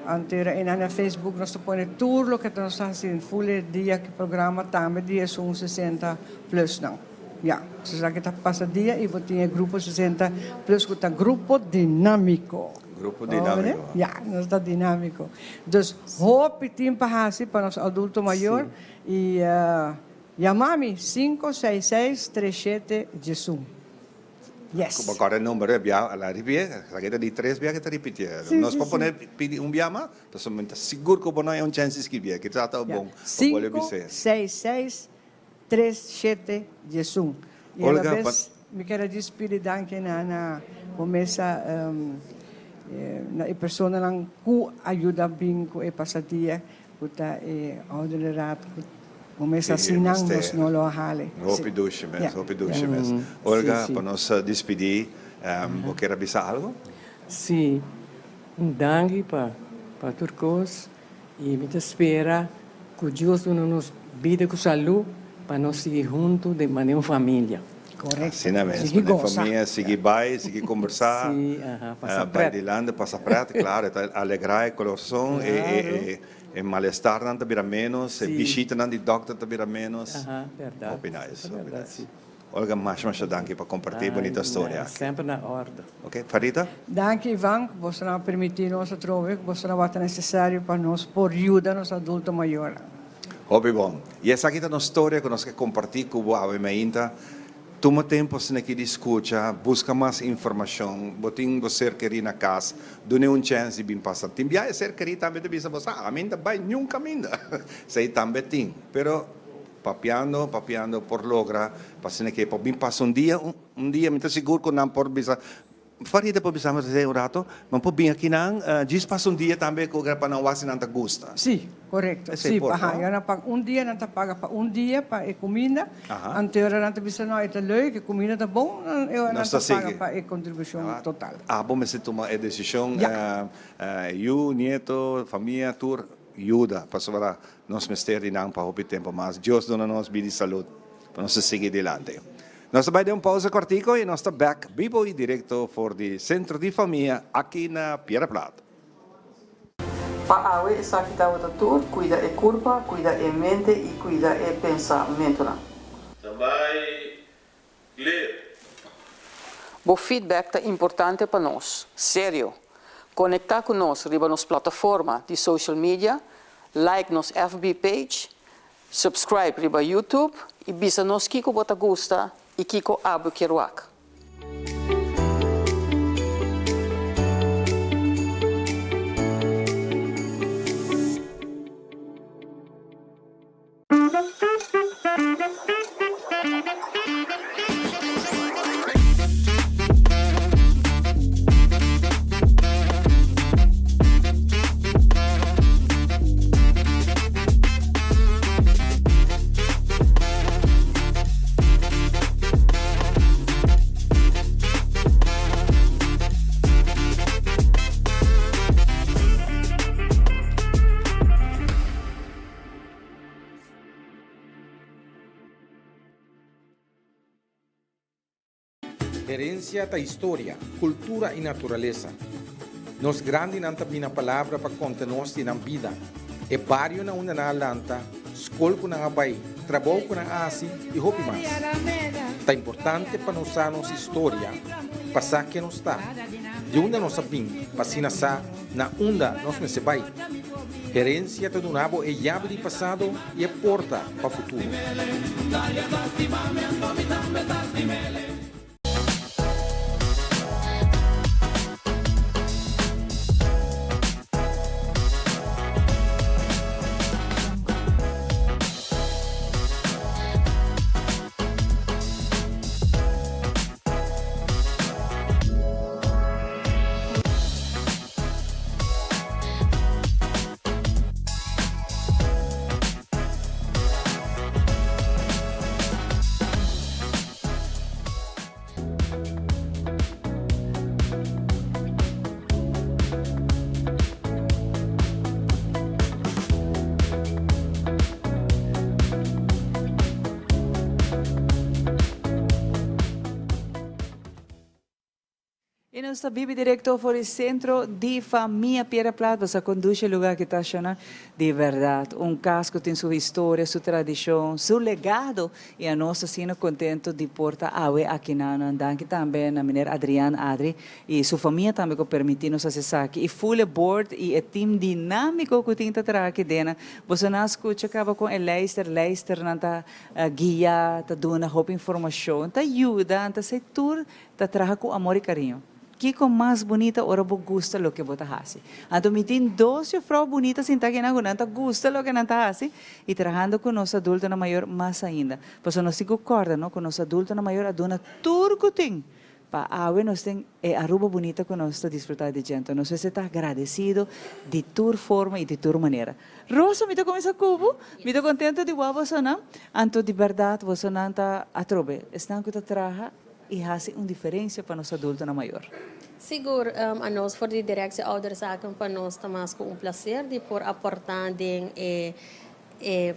Anto era einan na Facebook nos ta pone tur loke ta nos ta hasi den ful e dia ki programa tambe di esun 60 plus nan. Ya, so esaki ta pasa dia i bo tin e grupo 60 plus ku ta grupo dinámiko. Grupo dinámiko. Ya, nos ta dinámiko. Dus hopi tin pa hasi pa nos adulto mayor i yama mi sinku seis seis tres shete diesun. Yes. Bo kòrda e number e bia a la ripitié, esaki ta di tres bia ke ta ripitié. Nos por pone pidi un bia mas, pasobra mi ta sigur ku bo no hay un chèns di skibié. Kisas ta bon pa bolbe bis'é. Sinku seis seis Tres shete 11. I Olga, alabes mi ker a djis pidi danki na na bo mesa. Na e personanan ku a yuda bin ku e pasadia ku ta e ouderleraad ku bo mes a sinan nos no lo a hale. Hopi dushi mes, hopi dushi mes. Olga, pa nos dispidi, bo kier a bisa algo? Si, un danki pa pa tur kos i mi ta spera ku Dios duna nos bida ku salú pa nos sigui huntu den manera un familia. Correcto. Asina mes, Sigui manera goza. famia, sigui bai, sigui kombersá, Sí, aha, pasa bai pret. dilanti, pasa pret, klaro, e ta alegrá e kurason, e e Claro. e malestarnan ta bira ménos, e Sí. bishitanan di dòkter ta bira ménos. Aha, bèrdat. Hopi nice, Ta hopi bèrdat, nice. sí. Olga, masha masha danki pa kompartí e Ay, bunita storia na, aki. semper na òrde. Ok, Farida? Danki Ivan, ku bosonan a permití nos atrobe, ku bosonan a wak ta nesesario pa nos por yuda nos adulto mayornan. Hopi bon. I esaki ta nos storia ku nos ke kompartí ku bo awe mainta. Tuma tempu asina aki di skucha, buska mas informashon. Bo tin bo ser kerí na kas, dun'é un chèns di bin pasa. Tin bia e ser kerí tambe ta bisa bo, sa, ami no ta bai niun kaminda. Esei tambe tin. Pero papiando, papiando por logra pa asina ke por bin pasa un dia, un dia mi ta sigur ku nan por bisa, Farida por bisa mi esei un rato, nan por bin akinan djis pasa un dia tambe ku pa nan wak si nan ta gusta. Sí, korekto. Esei Sí, por, paha. no? Nan a paga un dia, nan ta paga pa un dia pa e kuminda. Anto e ora nan ta bisa no, e ta leuk, e kuminda ta bon, e ora nan Nos ta ta paga sigui. pa e kontribushon total. Abo mester tuma e desishon, Ya. yu, nieto, famia, tur yuda, pasobra nos mester di nan pa hopi tempu mas. Dios duna nos bida i salud pa nos ta sigui dilanti. Nos ta bai den un pausa kortiko i nos ta bek bibo i direkto for di Sentro di Famia aki na Piedra Plat. Pa awe esaki tabata tur, kuida e kurpa, kuida e mente i kuida e pensamentunan. Ta bai clear. Bo feedback ta importante pa nos. Serio! Konektá ku nos riba nos plataforma di social media, like nos FB page, Subscribe riba YouTube y bisa nos kico bo ta gusta y kico abo kier wak. Herencia ta historia, cultura y naturalesa. Nos grandinan ta bina palabra pa conta nos di nan bida, e bario na unda nan a lanta, scol cu nan a bay, trabou cu nan a haci y hopi mas. Ta importante pa nos sa nos historia pa sa ken nos ta, di unda nos a bin pa asina sa na unda nos mester bay. Herencia ta duna bo e yabi di pasado y e porta pa futuro. Y nos ta bibi directo for di Centro di Famia Piedra Plat. Bo sa conduci e lugar ki ta shona di berdad. Un cas cu tin su historia, su tradicion, su legado. Y anos ta asina contento di por ta awe aki nan. Danki tambe na meneer Adrian Adri y su famia tambe cu permiti nos haci esaki. Y full e board y e team dinamico cu tin ta traha aki dena. Boso nan a scucha caba con e lijster. Lijsternan ta guia, ta duna hopi informacion, ta yuda, ta haci tur. Ta traha ku amor i kariño. Kiko mas bunita ora bo gusta loke bo ta hasi? Anto mi tin dos jufrou bunita sinta akinan ku nan ta gusta loke nan ta hasi i trahando ku nos adultonan mayor mas ainda. Pasobra nos tin ku kòrda no ku nos adultonan mayor a duna tur ku tin. Pa awe nos tin e Aruba bunita cu nos ta disfruta di dje. Anto nos mester ta agradecido di tur forma y di tur manera. Rosa, mi ta cuminsa cu bo. Mi ta contento di wak bosonan. Anto di berdad bosonan ta atrobe esnan cu ta traha y haci un diferencia pa nos adultonan mayor. Sigur, anos for di Directie Ouderenzaken pa nos ta mas cu un placer di por aporta den e e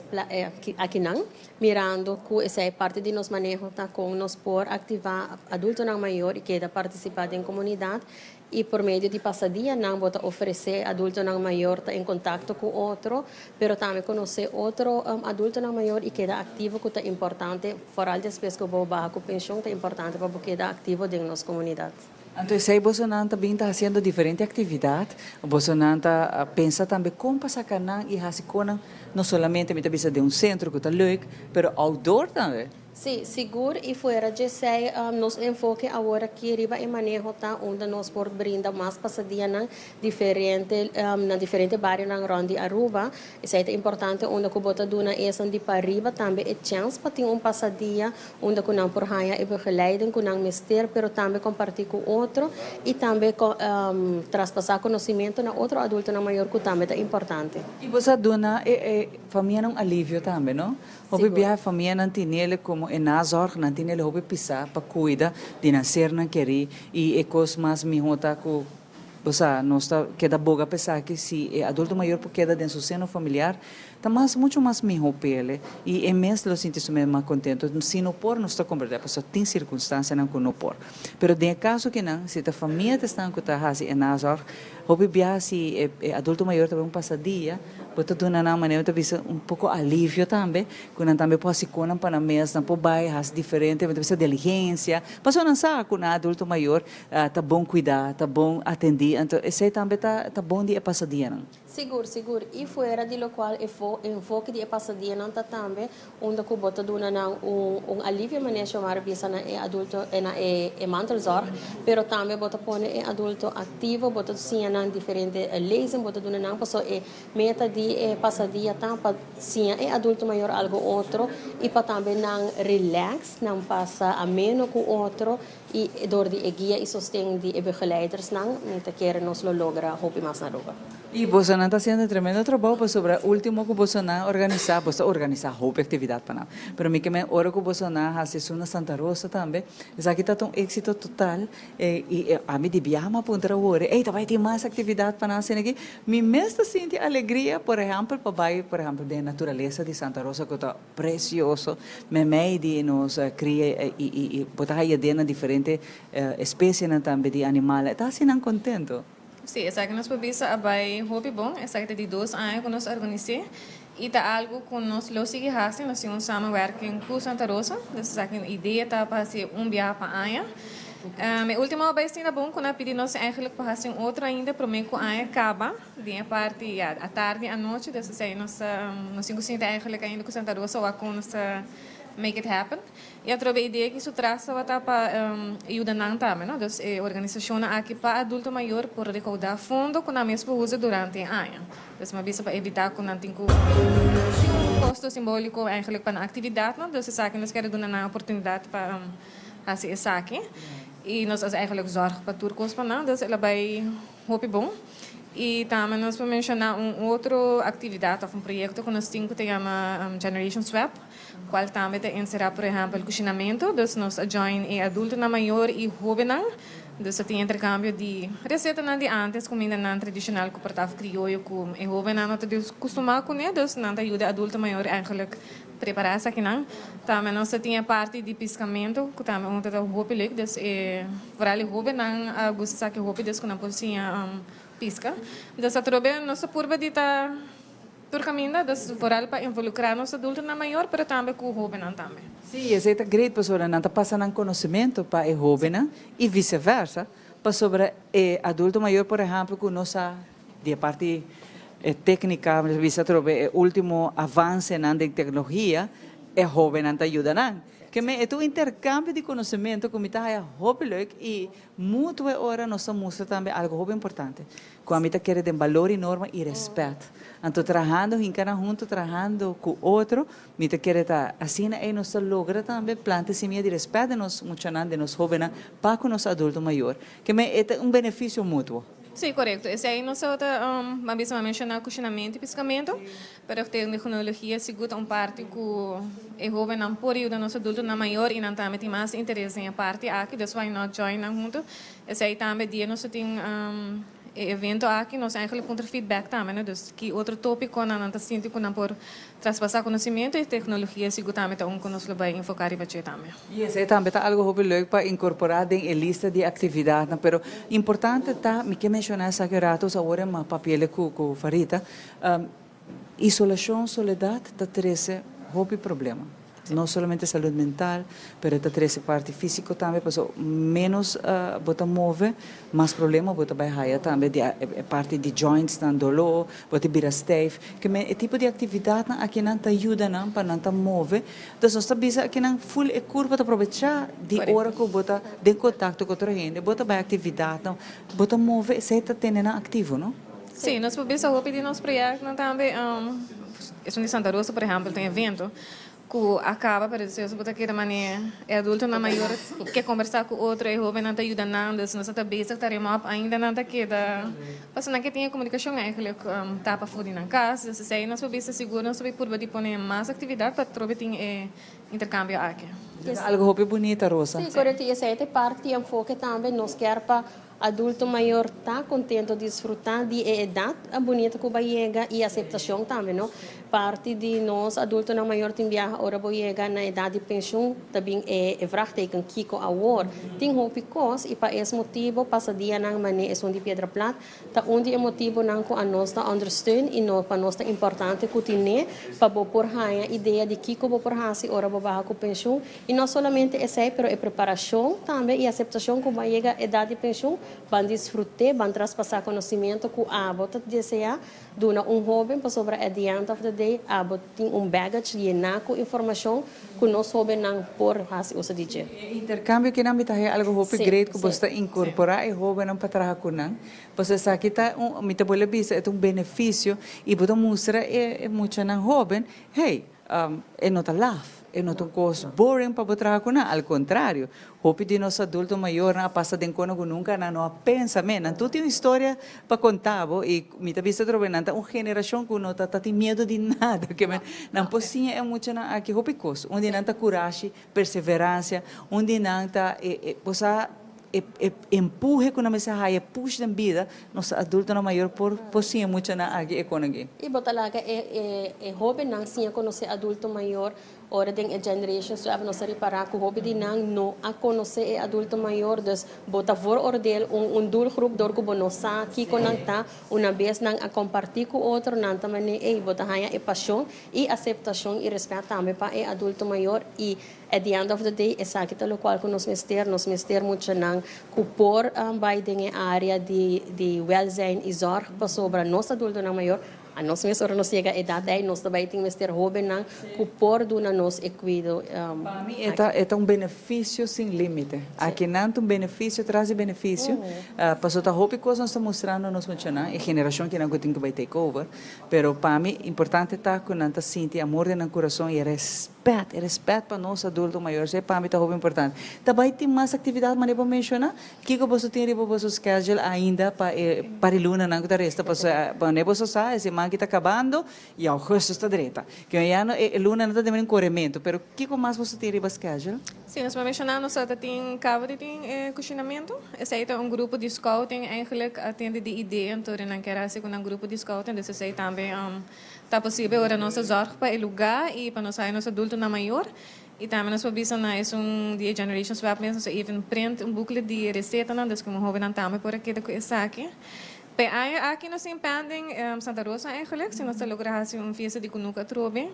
akinan, mirando cu esey parti di nos maneho ta con nos por activa adultonan mayor y keda participa den comunidad y por medio di pasadianan bo ta ofrece adultonan mayor ta en contacto cu otro, pero tambe conoce otro adultonan mayor y keda activo cu ta importante, vooral despues cu bo baha cu pension ta importante pa bo keda activo den nos comunidad. Anto esei bosonan ta bin ta hasiendo diferente aktividat, bosonan ta pensa tambe kon pa saka nan i hasi konan, no solamente mi ta bisa den un sentro ku ta leuk, pero outdoor tambe. Sí, sigur i fuera djesei nos enfoke awor aki riba e maneho ta unda nos por brinda mas pasadianan diferente na diferente barionan rond di Aruba. Esei ta importante unda ku bo ta duna esnan di pariba tambe e chèns pa tin un pasadia unda ku nan por haña e begeleiding ku nan mester pero tambe kompartí ku otro i tambe traspasá konosimento na otro adultonan mayor ku tambe ta importante. I bo sa duna e famianan un alivio tambe, no? Hopi biaha e famianan tinele komo e nazorg, nan tinele hopi pisá pa kuida di nan sernan kerí i e kos mas mihó ta ku Bo sa, nos ta keda boga pa esaki, si e adulto mayor por keda den su seno familiar, ta mas mucho mas miho p'ele y e mes lo sinti su mes mas contento. Si no por, nos ta comprende, pasobra tin circunstancianan cu no por. Pero den e caso kinan, si ta famia ta esnan cu ta haci e nazorg, hopi biaha si e adulto mayor ta bay un pasadia, bo ta duna nan manera bo ta bisa un poco alivio tambe, Ku nan tambe por hasi konan pa nan mes, nan por bai hasi diferente, mi ta bisa diligencia, pasobra nan sa ku nan adulto mayor ta bon kuidá, ta bon atendí, anto esei tambe ta ta bon di e pasadianan. Sigur, sigur. I fuera di lokual e enfoke di e pasadianan ta tambe unda ku bo ta duna nan un un alivio manera Xiomara bisa na e adulto na e e mantelzorg, pero tambe bo ta pone e adulto aktivo, bo ta siña nan diferente lezen, bo ta duna nan pasobra e Meta di e pasadia ta pa siña e adulto mayor algo otro y pa tambe nan relax, nan pasa ameno cu otro y door di e guia y sosten di e begeleidersnan mi ta kere nos lo logra hopi mas na Aruba. Y bosonan ta haciendo tremendo trabou pasobra ultimo cu bosonan organisa, bo ta organisa hopi actividad pa nan, pero mi ke men ora cu bosonan haci esun na Santa Rosa tambe, esaki ta ta un exito total y ami di biaha mi a puntra awor, ey ta bay tin mas actividad pa nan haci aki? Mi mes ta sinti alegria, por ehèmpel, pa bai, por ehèmpel, den e naturalesa di Santa Rosa ku ta presioso, meimei di nos kria i i i bo ta haya den nan diferente espesienan tambe di animal. E ta hasi nan kontento. Sí, esaki nos por bisa a bai hopi bon. Esaki ta di dos aña ku nos a organis'é i ta algu ku nos lo sigui hasi. Nos tin un samenwerking ku Santa Rosa, dus esaki idea ta pa hasi un biaha pa aña. E ultimo a bai asina bon ku nan a pidi nos eigenlijk pa hasi un otro ainda prome ku aña kaba den e parti ya atardi anochi dus esei nos ta nos tin ku sinti eigenlijk ainda ku Santa Rosa wak kon nos ta make it happen y atrobe e idea aki su tras tabata pa yuda nan tambe no dus e organisashonnan aki pa adulto mayor por rekouda fondo ku nan mes por usa durante e aña dus mi a bisa pa evita ku nan tin ku tin un kosto simboliko eigenlijk pa nan aktividatnan dus esaki nos kere duna nan oportunidat pa Hasi esaki y nos haci eigenlijk zorg pa tur cos pa nan, dus el a bay hopi bon. Y tambe nos por menciona un otro actividad of un proyecto cu nos tin cu ta yama Generation Swap, cual tambe ta encera por ehempel cushinamento, dus nos a join e adultonan mayor y hobennan, dus ta tin intercambio di recetanan di antes, cumindanan tradicional cu por ta of crioyo cu e hobennan no ta custuma cune, dus nan ta yuda e adulto mayor eigenlijk Prepará esakinan. Tambe nos ta tin e parti di piskamentu ku tambe un ta ta hopi leuk. Dus e foral e hóbennan a gusta esaki hopi dus ku nan por siña piska. Dus atrobe nos ta purba di ta tur kaminda dus foral pa involukrá nos adultonan mayor pero tambe ku hóbennan tambe. Sí, esei ta great pasobra nan ta pasa nan konosementu pa e hóbennan i viseversa pasobra e adulto mayor por ehèmpel ku no sa Di e parti téknika, mi ta bisa atrobe e último avansenan den teknologia, e hóbennan ta yuda nan. Ke men e ta un interkambio di konosementu ku mi ta haya hopi leuk i mutuo e ora nos ta mustra tambe algu hopi importante, ku ami ta kere den balor i norma i rèspèt. Anto trahando hinkanan huntu, trahando ku otro, mi ta kere ta asina ei nos ta logra tambe planta e simia di rèspèt den nos muchanan, den nos hóbennan pa ku nos adulto mayor. Ke men e ta un benefisio mutuo. Sí, korekto. Esei nos ta, mi a bisa, mi a menshoná kushinamentu i piskamentu. Pero tecnologia sigur ta un parti cu e hobennan por yuda nos adultonan mayor y nan tambe tin mas interes den e parti aki, dus why not join nan hunto. Esey tambe dia nos ta tin e evento aki nos eigenlijk puntra feedback tambe no, dus ki otro topiconan nan ta sinti cu nan por traspasa conocimiento y tecnologia sigur tambe ta un cu nos lo bay enfoca riba dje tambe. Y esey tambe ta algo hopi leuk pa incorpora den e lista di actividadnan, pero importante ta, mi ke menciona esaki rato, awor e mas papiele cu Farita, Isolashon, soledat ta trese hopi problema. No solamente salud mental, pero e ta trese parti físiko tambe, paso ménos bo ta move, mas problema bo ta bai haya tambe di e parti di jointsnan, doló, bo ta bira stijf. Ke men e tipo di aktividatnan akinan ta yuda nan pa nan ta move. Dus nos ta bisa akinan ful e kurpa ta probechá di ora ku bo ta den kontakto ku otro hende, bo ta bai aktividatnan, bo ta move, esei ta tene nan aktivo, no? Sí, nos por bisa hopi di nos proyectonan tambe, esun di Santa Rosa por ehempel ta un evento cu a caba pero despues bo ta keda mane e adultonan mayor ke combersa cu otro, e hobennan ta yuda nan, dus nos a ta bezig ta rema op ainda nan ta keda pasobra nan ke tin e comunicacion eigenlijk ta pafo di nan cas, dus esey nos por bisa sigur nos ta bay purba di pone mas actividad pa atrobe tin e intercambio aki. Ta algo hopi bunita, Rosa. Sí, correcto y esey ta e parti di enfoke tambe, nos kier pa Adulto mayor ta contento disfruta di e edad bunita cu bo a yega y aceptacion tambe no. Parti di nos adultonan mayor tin biaha ora bo yega na edad di pensioen ta bin e vraagteken kico awor. Tin hopi cos y pa es motibo pasadianan mane esun di Piedra Plat ta un di e motibonan cu anos ta ondersteun y no pa nos ta importante cu tine pa bo por haya idea di kico bo por haci ora bo baha cu pensioen I no solamente esei, pero e preparashon tambe i aseptashon ku bo a yega edat di penshun, ban disfrut'é, ban traspasá konosimiento ku abo ta deseá duna un hóben, pasobra at the end of the day abo tin un baggage yená ku informashon ku nos hóbennan por hasi uso di dje. E interkambio kinan mi ta haña algu hopi great ku boso ta inkorporá e hóbennan pa traha ku nan, pasobra esaki ta un, mi ta bolbe bisa, e ta un benefisio i bo ta mustra e muchanan hóben, hey, E no ta laf, e no ta un kos boring pa bo traha ku nan, al kontrario, hopi di nos adulto mayornan a pasa den kono ku nunka nan no a pensa men, nan tur tin un historia pa konta bo i mi ta bisa atrobe nan ta un generashon ku no ta ta tin miedu di nada, ke men nan por siña e muchanan aki hopi kos, un di nan ta kurashi, perseveransia, un di nan ta e e bo sa e e empuhe ku nan mester haya, push den bida, nos adultonan mayor por por siña muchanan aki e kon aki. I bo ta laga e e e hóbennan siña konosé adulto mayor, ora den e generations tu nos a ripará ku hopi di nan no a konosé e adulto mayor, dus bo ta vooroordeel un un doelgroep dor ku bo no sa kiko nan ta, una bes nan a kompartí ku otro nan ta manera ey bo ta haña e pashon i aseptashon i rèspèt tambe pa e adulto mayor i At the end of the day esaki ta locual cu nos mester, nos mester muchanan cu por bay den e area di di welzijn y zorg pasobra nos adultonan mayor a nos mes ora nos yega edad ey nos ta bay tin mester hobennan cu por duna nos e cuido. Pa mi e ta e ta un beneficio sin limite. Akinan ta un beneficio tras di beneficio pasobra ta hopi cos nos ta mustrando nos muchanan, e generacion kinan cu tin cu bay take over, pero pa mi importante ta cu nan ta sinti amor den nan curason y e Pèt, e rèspèt pa nos adulto mayor esei pa mi ta hopi importante. Ta bai tin mas aktividat manera bo menshoná? Kiko boso tin riba boso schedule ainda pa e par di lunanan ku ta resta? Pasobra manera boso sa e siman aki ta kabando i augustus ta drenta. Ke ya no e lunanan ta den un korementu, pero kiko mas boso tin riba schedule? Si, nos por menshoná nos ta tin kaba di tin e kushinamentu. Esei ta un grupo di scouting eigenlijk a tende di idea anto nan kier hasi ku nan grupo di scouting, dus esei tambe Ta posibel ora nos ta zorg pa e lugá i pa nos haya nos adultonan mayor. I tambe nos por bisa na esun di e Generations Web mes, nos a even print un booklet di e resetanan, dus komo hobennan tambe por a keda ku esaki. Pa e aña aki nos tin pending Santa Rosa eigenlijk, si nos ta logra hasi un fiesta di kunuku atrobe.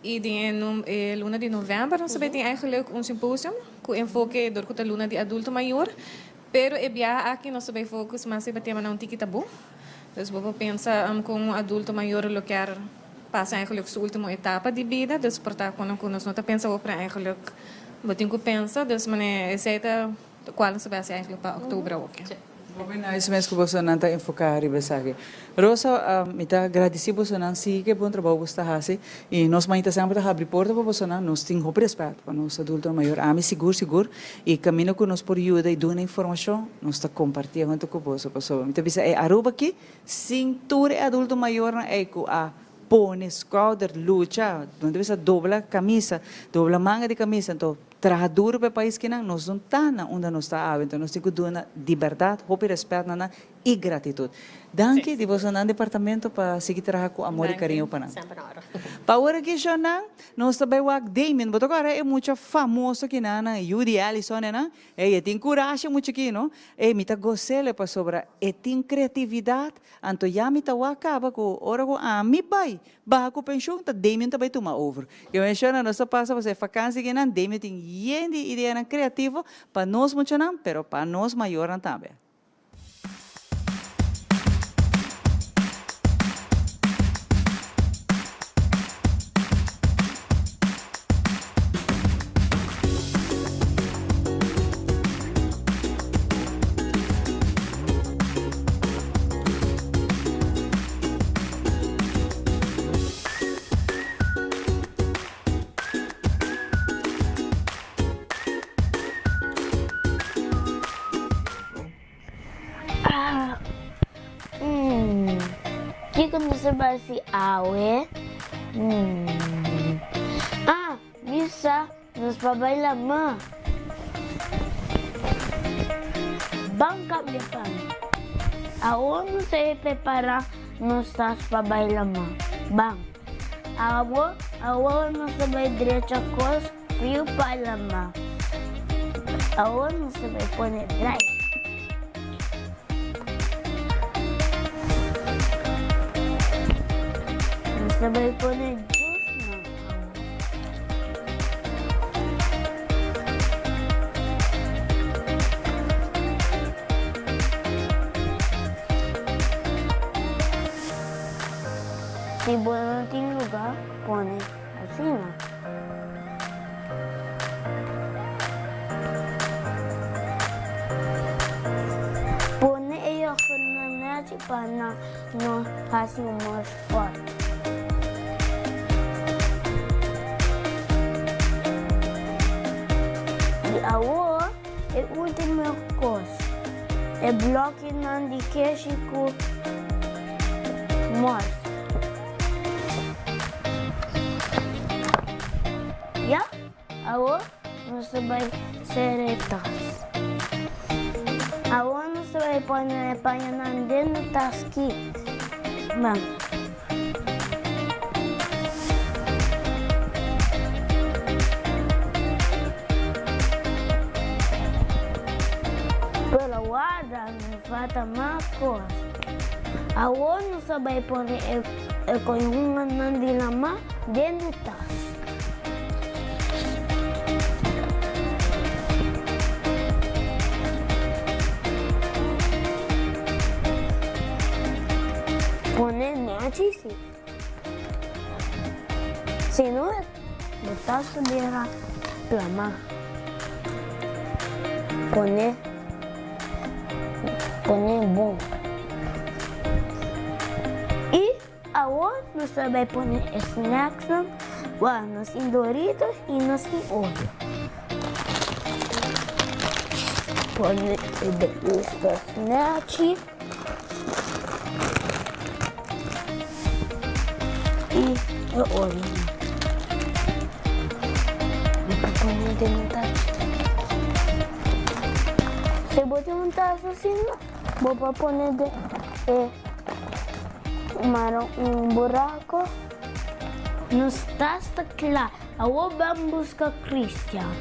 I den e luna di novèmber nos ta bay tin eigenlijk un symposium ku enfoke dor ku ta luna di adulto mayor. Pero e biaha aki nos ta bay focus mas riba temanan un tiki tabú. Dus bo por pensa con un adulto mayor lo kier pasa eigenlijk su ultimo etapa di bida, dus por ta con cu nos no ta pensa over eigenlijk. Bo tin ku pensa, dus manera esei ta kual nos ta bai hasi eigenlijk pa òktober awoke. Hopi nice mes ku bosonan ta enfoká riba esaki. Rosa, mi ta gradisí bosonan sigui ku e bon trabou ku bo ta hasi i nos mainta semper ta habri porta pa bosonan. Nos tin hopi rèspèt pa nos adultonan mayor, ami sigur sigur, i kaminda ku nos por yuda i duna informashon nos ta kompartié huntu ku boso pasobra mi ta bisa e Aruba aki sin tur e adulto mayornan ei ku a pone skouder, lucha, no ta bisa dobla kamisa, dobla manga di kamisa, anto traha duro pa e pais kinan, nos no ta na unda nos ta awe, anto nos tin ku duna di bèrdat hopi rèspèt na nan i gratitut. Danki di bosonan departamento pa sigui traha ku amor i kariño pa nan. Pa ora ki shonnan, nos ta bai wak Damien, bo ta kòrda e mucha famoso kinan nan, yu di Allison e nan? Ey, e tin kurashi mucha ki no? Ey, mi ta gos'el pasobra e tin kreatividat Anto ya mi ta wak kaba ku ora ku ami bai baha ku penshun ta Damien ta bai tuma over. Ke menshona nos ta pasa pasobra e fakansi kinan Damien tin yen di ideanan kreativo pa nos muchanan pero pa nos mayornan tambe. Ah, mm. Kiko nos ta bai hasi awe? Mm. Ah, misa. Nos pa bai lama. Ban cambia pan. Awor nos ta prepara nos tas pa bai lama. Ban. Awor, awor nos ta bai drecha cos friu pa lama. Awor nos ta bai pone dry. Nos ta bai pone juice nan. Si bo no tin luga, pone asina. Pone e yoghurtnan nechi pa nan no hasi un mal spot. I awor e ultimo kos, e blokinan di keshi ku mòrs. Ya, awor nos ta bai sera e tas. Awor nos ta bai pone e pañanan den e tas ki. Ban. Pero warda, nos falta mas kos. Awor nos ta bai pone e koyunganan di lama den e tas. Pone nechi si. Si no, bo tas ta bira plama. Pone, pone bon. I Awor nos ta bai pone e snacksnan wak nos tin Doritos y nos tin Oreo. Pone e Doritos snachi y e Oreo. Pone den un tas. Si bo tin un tas asina, bo por pone den e. Mara un buraco. Nos tas ta cla. Awor ban busca Cristian.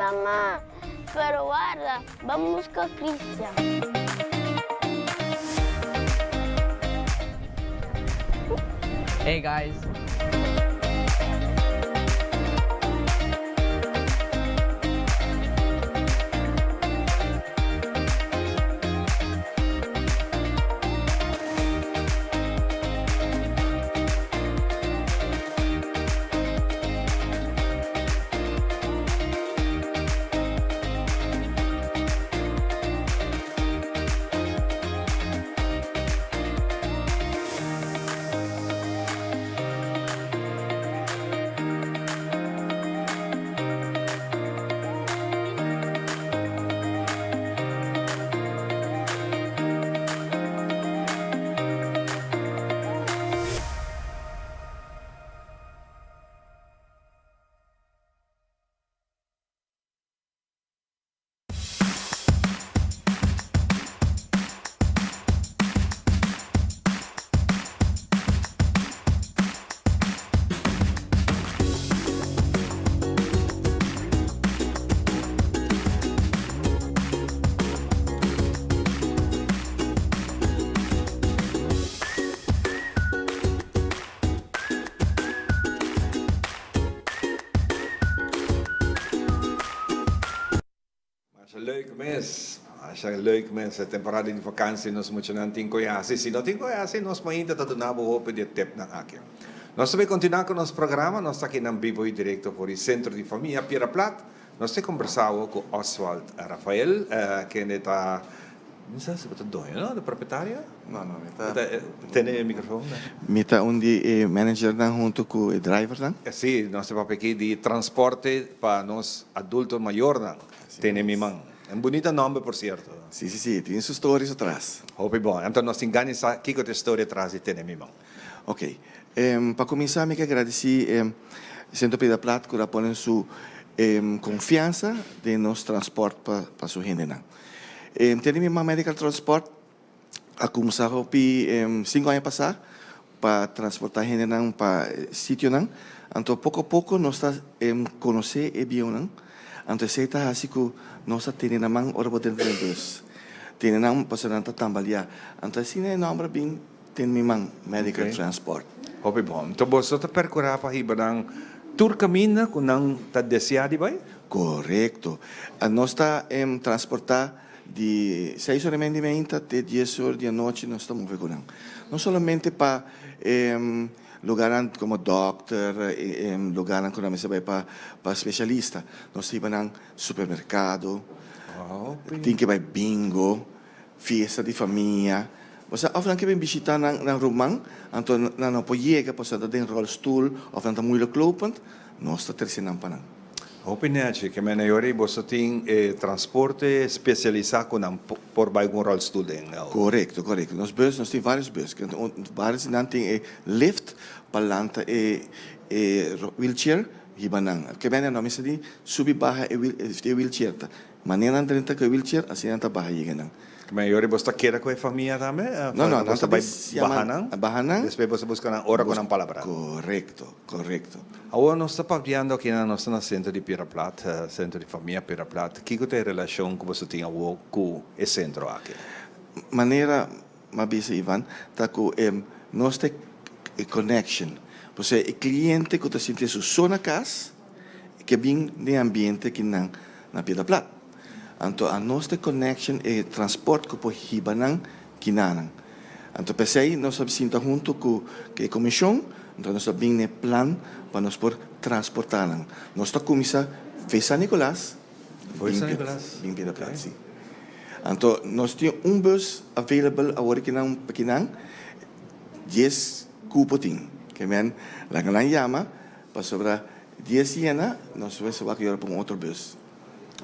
lama. Pero warda, ban buska Christian. Hey guys. Masha leuk mes, masha leuk mes. E temporada di vakantie nos muchanan tin koe hasi. Si no tin koe hasi nos mainta ta duna bo hopi di e tipnan aki. Nos ta bay continua cu nos programa. Nos ta aki nan bibo y directo for di Centro di Famia Piedra Plat. Nos ta combersa awo cu Oswald Rafael kende ta Mi sa si bo ta doño no, de propietario? No, no, mi ta. Tene e microfoon. Mi ta un di e managernan hunto cu e drivernan. Si, nos ta papia aki di transporte pa nos adulto mayornan. Tene mi man. Un bunita nomber por cierto. Si, si, si, tin su stories atras. Hopi bon. Anto nos tin gana di sa kico ta e story atras di Tene mi man. Ok. Pa cuminsa mi ke agradeci Centro Piedra Plat cu a pone su confiansa den nos transport pa su hendenan. Tene mi man Medical Transport a kumsa hopi sinku aña pasá pa transportá hendenan pa sitionan. Anto poko poko nos ta konosé e bieunan. Anto esei ta hasi ku nos ta tene nan man ora bo drenta den bus. Tene nan pasobra nan ta tambaleá. Anto asina e nòmber a bin Tene mi man Medical Transport. Hopi bon. Anto boso ta perkurá pa hiba nan tur kaminda ku nan ta deseá di bai? Korekto. Nos ta transportá di seis ora i media di meinta te dies ora di anochi nos ta move ku nan. No solamente pa lugarnan komo dòkter, lugarnan ku nan mester bai pa spesialista. Nos ta hiba nan supermerkado, tin ke bai bingo. Fiesta di famia. Bo sa of nan ke bin bishita nan nan ruman, anto nan no por yega pasobra nan ta den rolstoel of nan ta moeilijk lopend, nos ta trese nan pa nan. Hopi nechi, ke mene yori boso tin e transporte spesialisá ku nan por bai ku un rolstoel den auto. Korekto, korekto. Nos bus, nos tin varios bus. Varios di nan tin e lift pa lanta e e wheelchair hiba nan. Ke mene no mester di subi baha e wheelchair ta. Manera nan drenta ku e wheelchair, asina nan ta baha yega nan. Mayor, i bos ta keda ku e famia tambe? No, no, nan ta bai baha nan? Baha nan. Despues bos ta buska nan ora ku nan palabra. Korekto, korekto. Awor nos ta papiando aki na nos ta na sentro di Piedra Plat, sentro di famia Piedra Plat. Kiko ta e relashon ku boso tin awor ku e sentro aki? Manera m'a bisa Ivan, ta ku nos ta e connection. Pasobra e kliente ku ta sinti su so na kas, ke bin den e ambiente ki nan na Piedra Plat. Anto anos ta e connection, e transport ku por hiba nan kinanan. Anto p'esei nos a sinta hunto ku e komishon, anto nos a bin na e plan pa nos por transporta nan. Nos ta kuminsá fe San Nicolas, bin Piedra Plat, si. Anto nos tin un bus available awor kinan pa kinan, dies kupo tin. Ke men laga nan yama Pasobra dies yena nos mester wak yora pa un otro bus.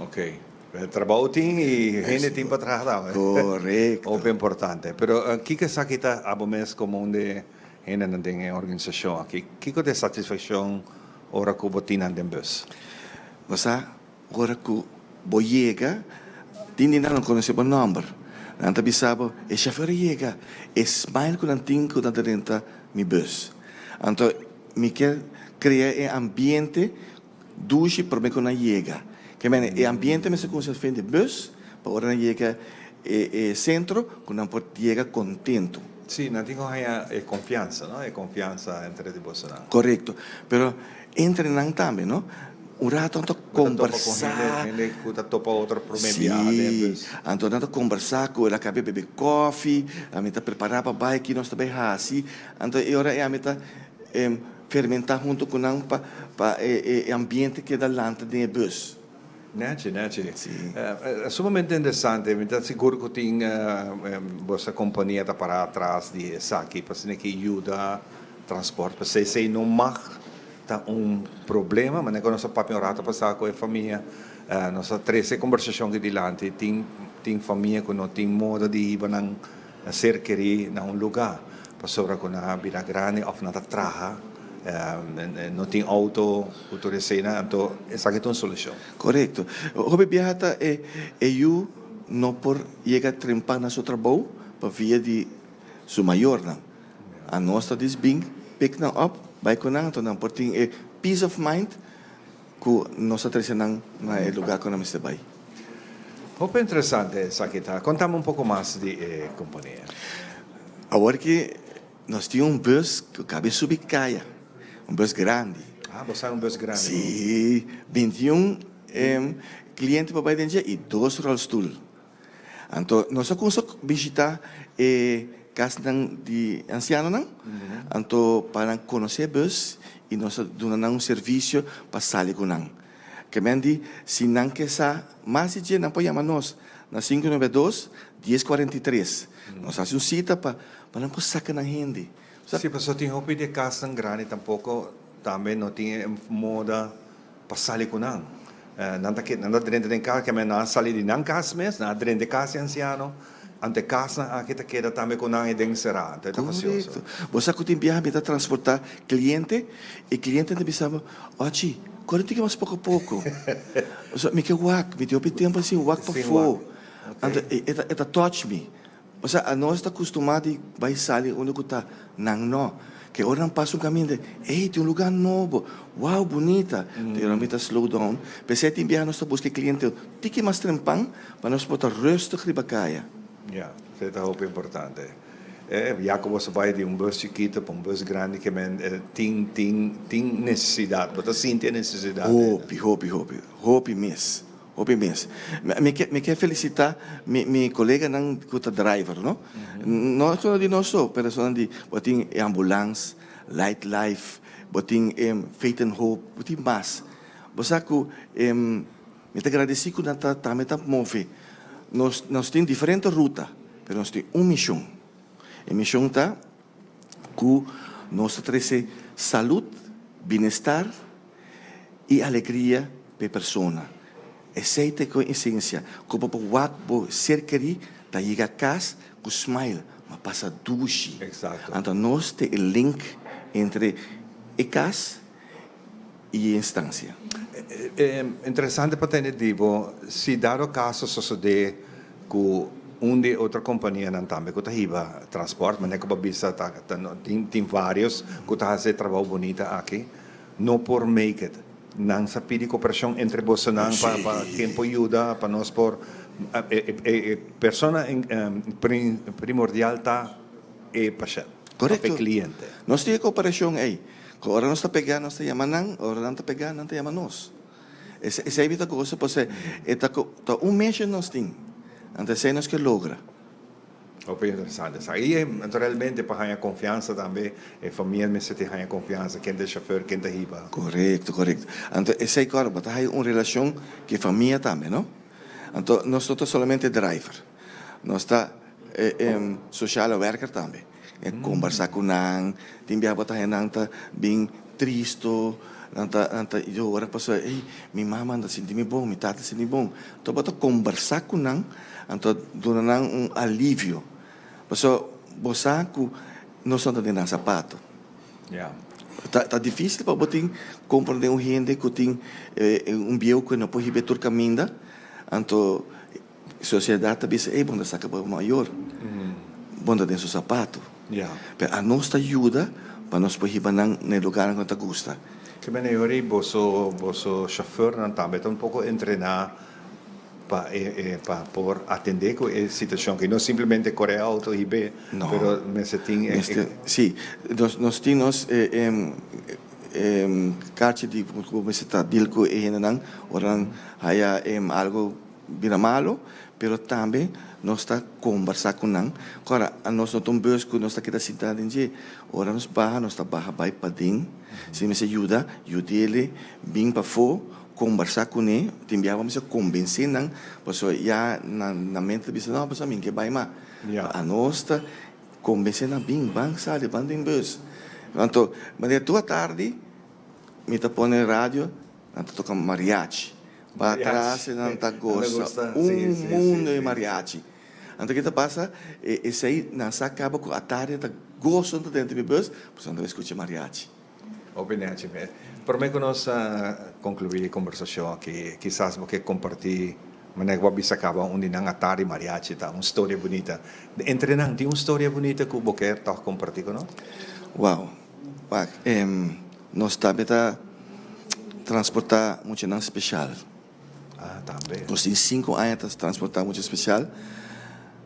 Ok. Trabou tin y hende tin pa traha tambe. Correcto. Hopi importante. Pero kiko esaki ta abo mes como un de hendenan den e organisacion aki? Kiko ta e satisfaccion ora cu bo tin nan den bus? Bo sa, ora cu bo yega, tin di nan no conoce bo nomber. Nan ta bisa bo, e chauffeur a yega. E smile cu nan tin cu nan ta drenta mi bus. Anto. Mi ke krea e ambiente dushi prome ku nan yega. Ke mene e ambiente mester kuminsá fen di bus pa ora nan yega e e sentro ku nan por yega kontentu. Sí, nan tin ku haña e konfiansa, no? E konfiansa entre di bosonan. Korekto. Pero entre nan tambe, no? Un rato nan ta kombersá. Bo ta topa ku hende, hende ku ta topa otro promé biaha den Sí, bus. anto nan ta kombersá ku el a kab'é bebe kòfi, ami ta prepará pa bai, ki nos ta bai hasi. Anto e ora ei ami ta fermentá huntu ku nan pa pa e e ambiente keda lanta den e bus. Nechi, nechi. Sumamente interesante. Mi ta sigur ku tin boso kompania ta pará atras di esaki pa asina ke yuda transport. P'esei esei no mag ta un problema. Manera ku nos a papia un rato pasá ku e famia, nos a trese e kombersashon aki dilanti. Tin tin famia ku no tin moda di hiba nan ser kerí na un lugá pasobra ku nan a bira grandi òf nan ta traha, no tin outo ku tur eseinan, anto esaki ta un solushon. Korekto. Hopi biaha ta e e yu no por yega trempa na su trabou pa via di su mayornan. Anos ta dis bin pick nan up, bai ku nan, anto nan por tin e peace of mind Ku nos a trese nan na e lugá ku nan mester bai. Hopi interesante esaki ta. Kontami un poko mas di e kompania. Awor ki nos tin un bus ku kabe subi kaya, un bus grandi. Ah, bo sa un bus grandi. Sí, 21 kliente por bai den dje i dos ròlstul. Anto nos a kumsa bishita e kasnan di ansianonan, anto pa nan konosé bus i nos a duna nan un servisio pa sali ku nan. Kemen di si nan ke sa mas di dje nan por yama nos na 592 1043. Nos hasi un sita pa pa nan por saka nan hende. Sí, pasobra tin hopi di e kasnan grandi tampoko tambe no tin e moda pa sali ku nan. Nan ta nan ta drenta den kas, keme nan a sali di nan kas mes, nan a drenta e kas di ansiano, anto e kasnan aki ta keda tambe ku nan e den será, anto e ta fasioso. Korekto. Bo sa ku tin biaha mi ta transportá kliente, i kliente ta bisa mi, Ochi, kore tin ke mas poko poko. Pasobra mi ke wak, mi tin hopi tempu sin wak pafó. Anto e ta touch mi. Osea, anos ta kustumá di bai sali unda ku ta nan no. Ke ora nan pasa un kaminda, ey, tin un lugá nobo, wow, bunita. Pero mi ta slow down. P'esei tin biaha nos ta buska e kliente un tiki mas trempan pa nos por ta rustig riba kaya. Ya, esei ta hopi importante. Ya ku boso bai di un bus chikito pa un bus grandi ke men tin tin tin nesesidat. Bo ta sinti e nesesidat ei? Hopi, hopi, hopi. Hopi mes. Hopi mes. Mi ke mi ke felisitá mi mi koleganan ku ta driver no. No esnan di nos so, pero esnan di bo tin e ambulans, Light Life, bo tin e Faith and Hope, bo tin mas. Bo sa ku mi ta gradesí ku nan ta tambe ta move. Nos nos tin diferente ruta, pero nos tin un mishon. E mishon ta ku nos ta trese salud, bienestar i alegria p'e persona. Esei ta e koinsidensia ku bo por wak bo ser kerí ta yega kas ku smile, ma pasa dushi. Anto nos ta e link entre e kas i e instansia. Interesante pa tende di bo, si dado kaso sosodé ku un di e otro kompanianan tambe ku ta hiba transport, manera ku bo a bisa ta tin vários ku ta hasi e trabou bunita aki, No por make it. Nan sa pidi cooperacion entre bosonan pa pa ken por yuda pa nos por e e persona primordial ta e pashent of e cliente. Nos tin e cooperacion ey. Cu ora nos ta pega nos ta yama nan, ora nan ta pega nan ta yama nos. Esey mi ta gosa pasobra e ta ta un mission nos tin. Anto esey nos ke logra. Hopi interesante esaki. I naturalmente pa haña konfiansa tambe e famia mester tin haña konfiansa ken ta e shofèr, ken ta hiba. Korekto, korekto. Anto esei kòrda bo ta haña un relashon ku e famia tambe, no? Anto nos no ta solamente driver, nos ta sociale werker tambe. E kombersá ku nan, tin biaha bo ta haña nan ta bin tristo, nan ta nan ta yora pasobra ey mi mama no ta sinti mi bon, mi tata sinti mi bon. Anto bo ta kombersá ku nan, anto duna nan un alivio, pasobra bo sa ku nos no ta den nan sapato. Ta ta difísil pa bo tin komprondé un hende ku tin un bieu ku no por hiba e tur kaminda, anto Sociedad ta bisa, ey, bo no ta saca bo mayor, bo no ta den su zapato. Pero anos ta yuda pa nos por hiba nan na e lugarnan cu nan ta gusta. Ke mene yori boso boso chauffeurnan tambe ta un poko entrená pa e e pa por atendé ku e situashon aki. No simplemente kore outo hib'é, No. pero mester tin e Mester, sí. Nos nos tin nos e e e karchi di ku bo mester ta deal ku e hendenan ora nan haya algo bira malo, pero tambe nos ta kombersá ku nan. Kòrda, anos no ta un bus ku nos ta keda sintá den dje. Ora nos baha, nos ta baha bai paden. Si mester yuda, yud'é bin pafó, kombersá kuné. Tin biaha bo mester kombensé nan, pasobra ya nan nan mente ta bisa, no, pasobra mi ke bai mas. Anos ta kombensé nan, bin, ban sali, ban den bus. Anto, manera tur atardi mi ta pone radio, nan ta toka mariachi. Pa atras nan ta gosa un mundo e mariachi. Anto ke ta pasa, esei nan sa kaba ku atardi ta goso nan ta dentro di bus, pasobra nan ta bai skucha mariachi. Hopi nechi mes. Prome ku nos konkluí e kombersashon aki, kisas bo ke kompartí manera ku bo a bisa kaba un di nan atardi mariachi ta un storia bunita. Entre nan tin un storia bunita ku bo ke tòg kompartí ku nos? Wow. Wak, nos tambe ta transportá muchanan speshal. Ah, tambe. Nos tin sinku aña ta transportá mucha speshal.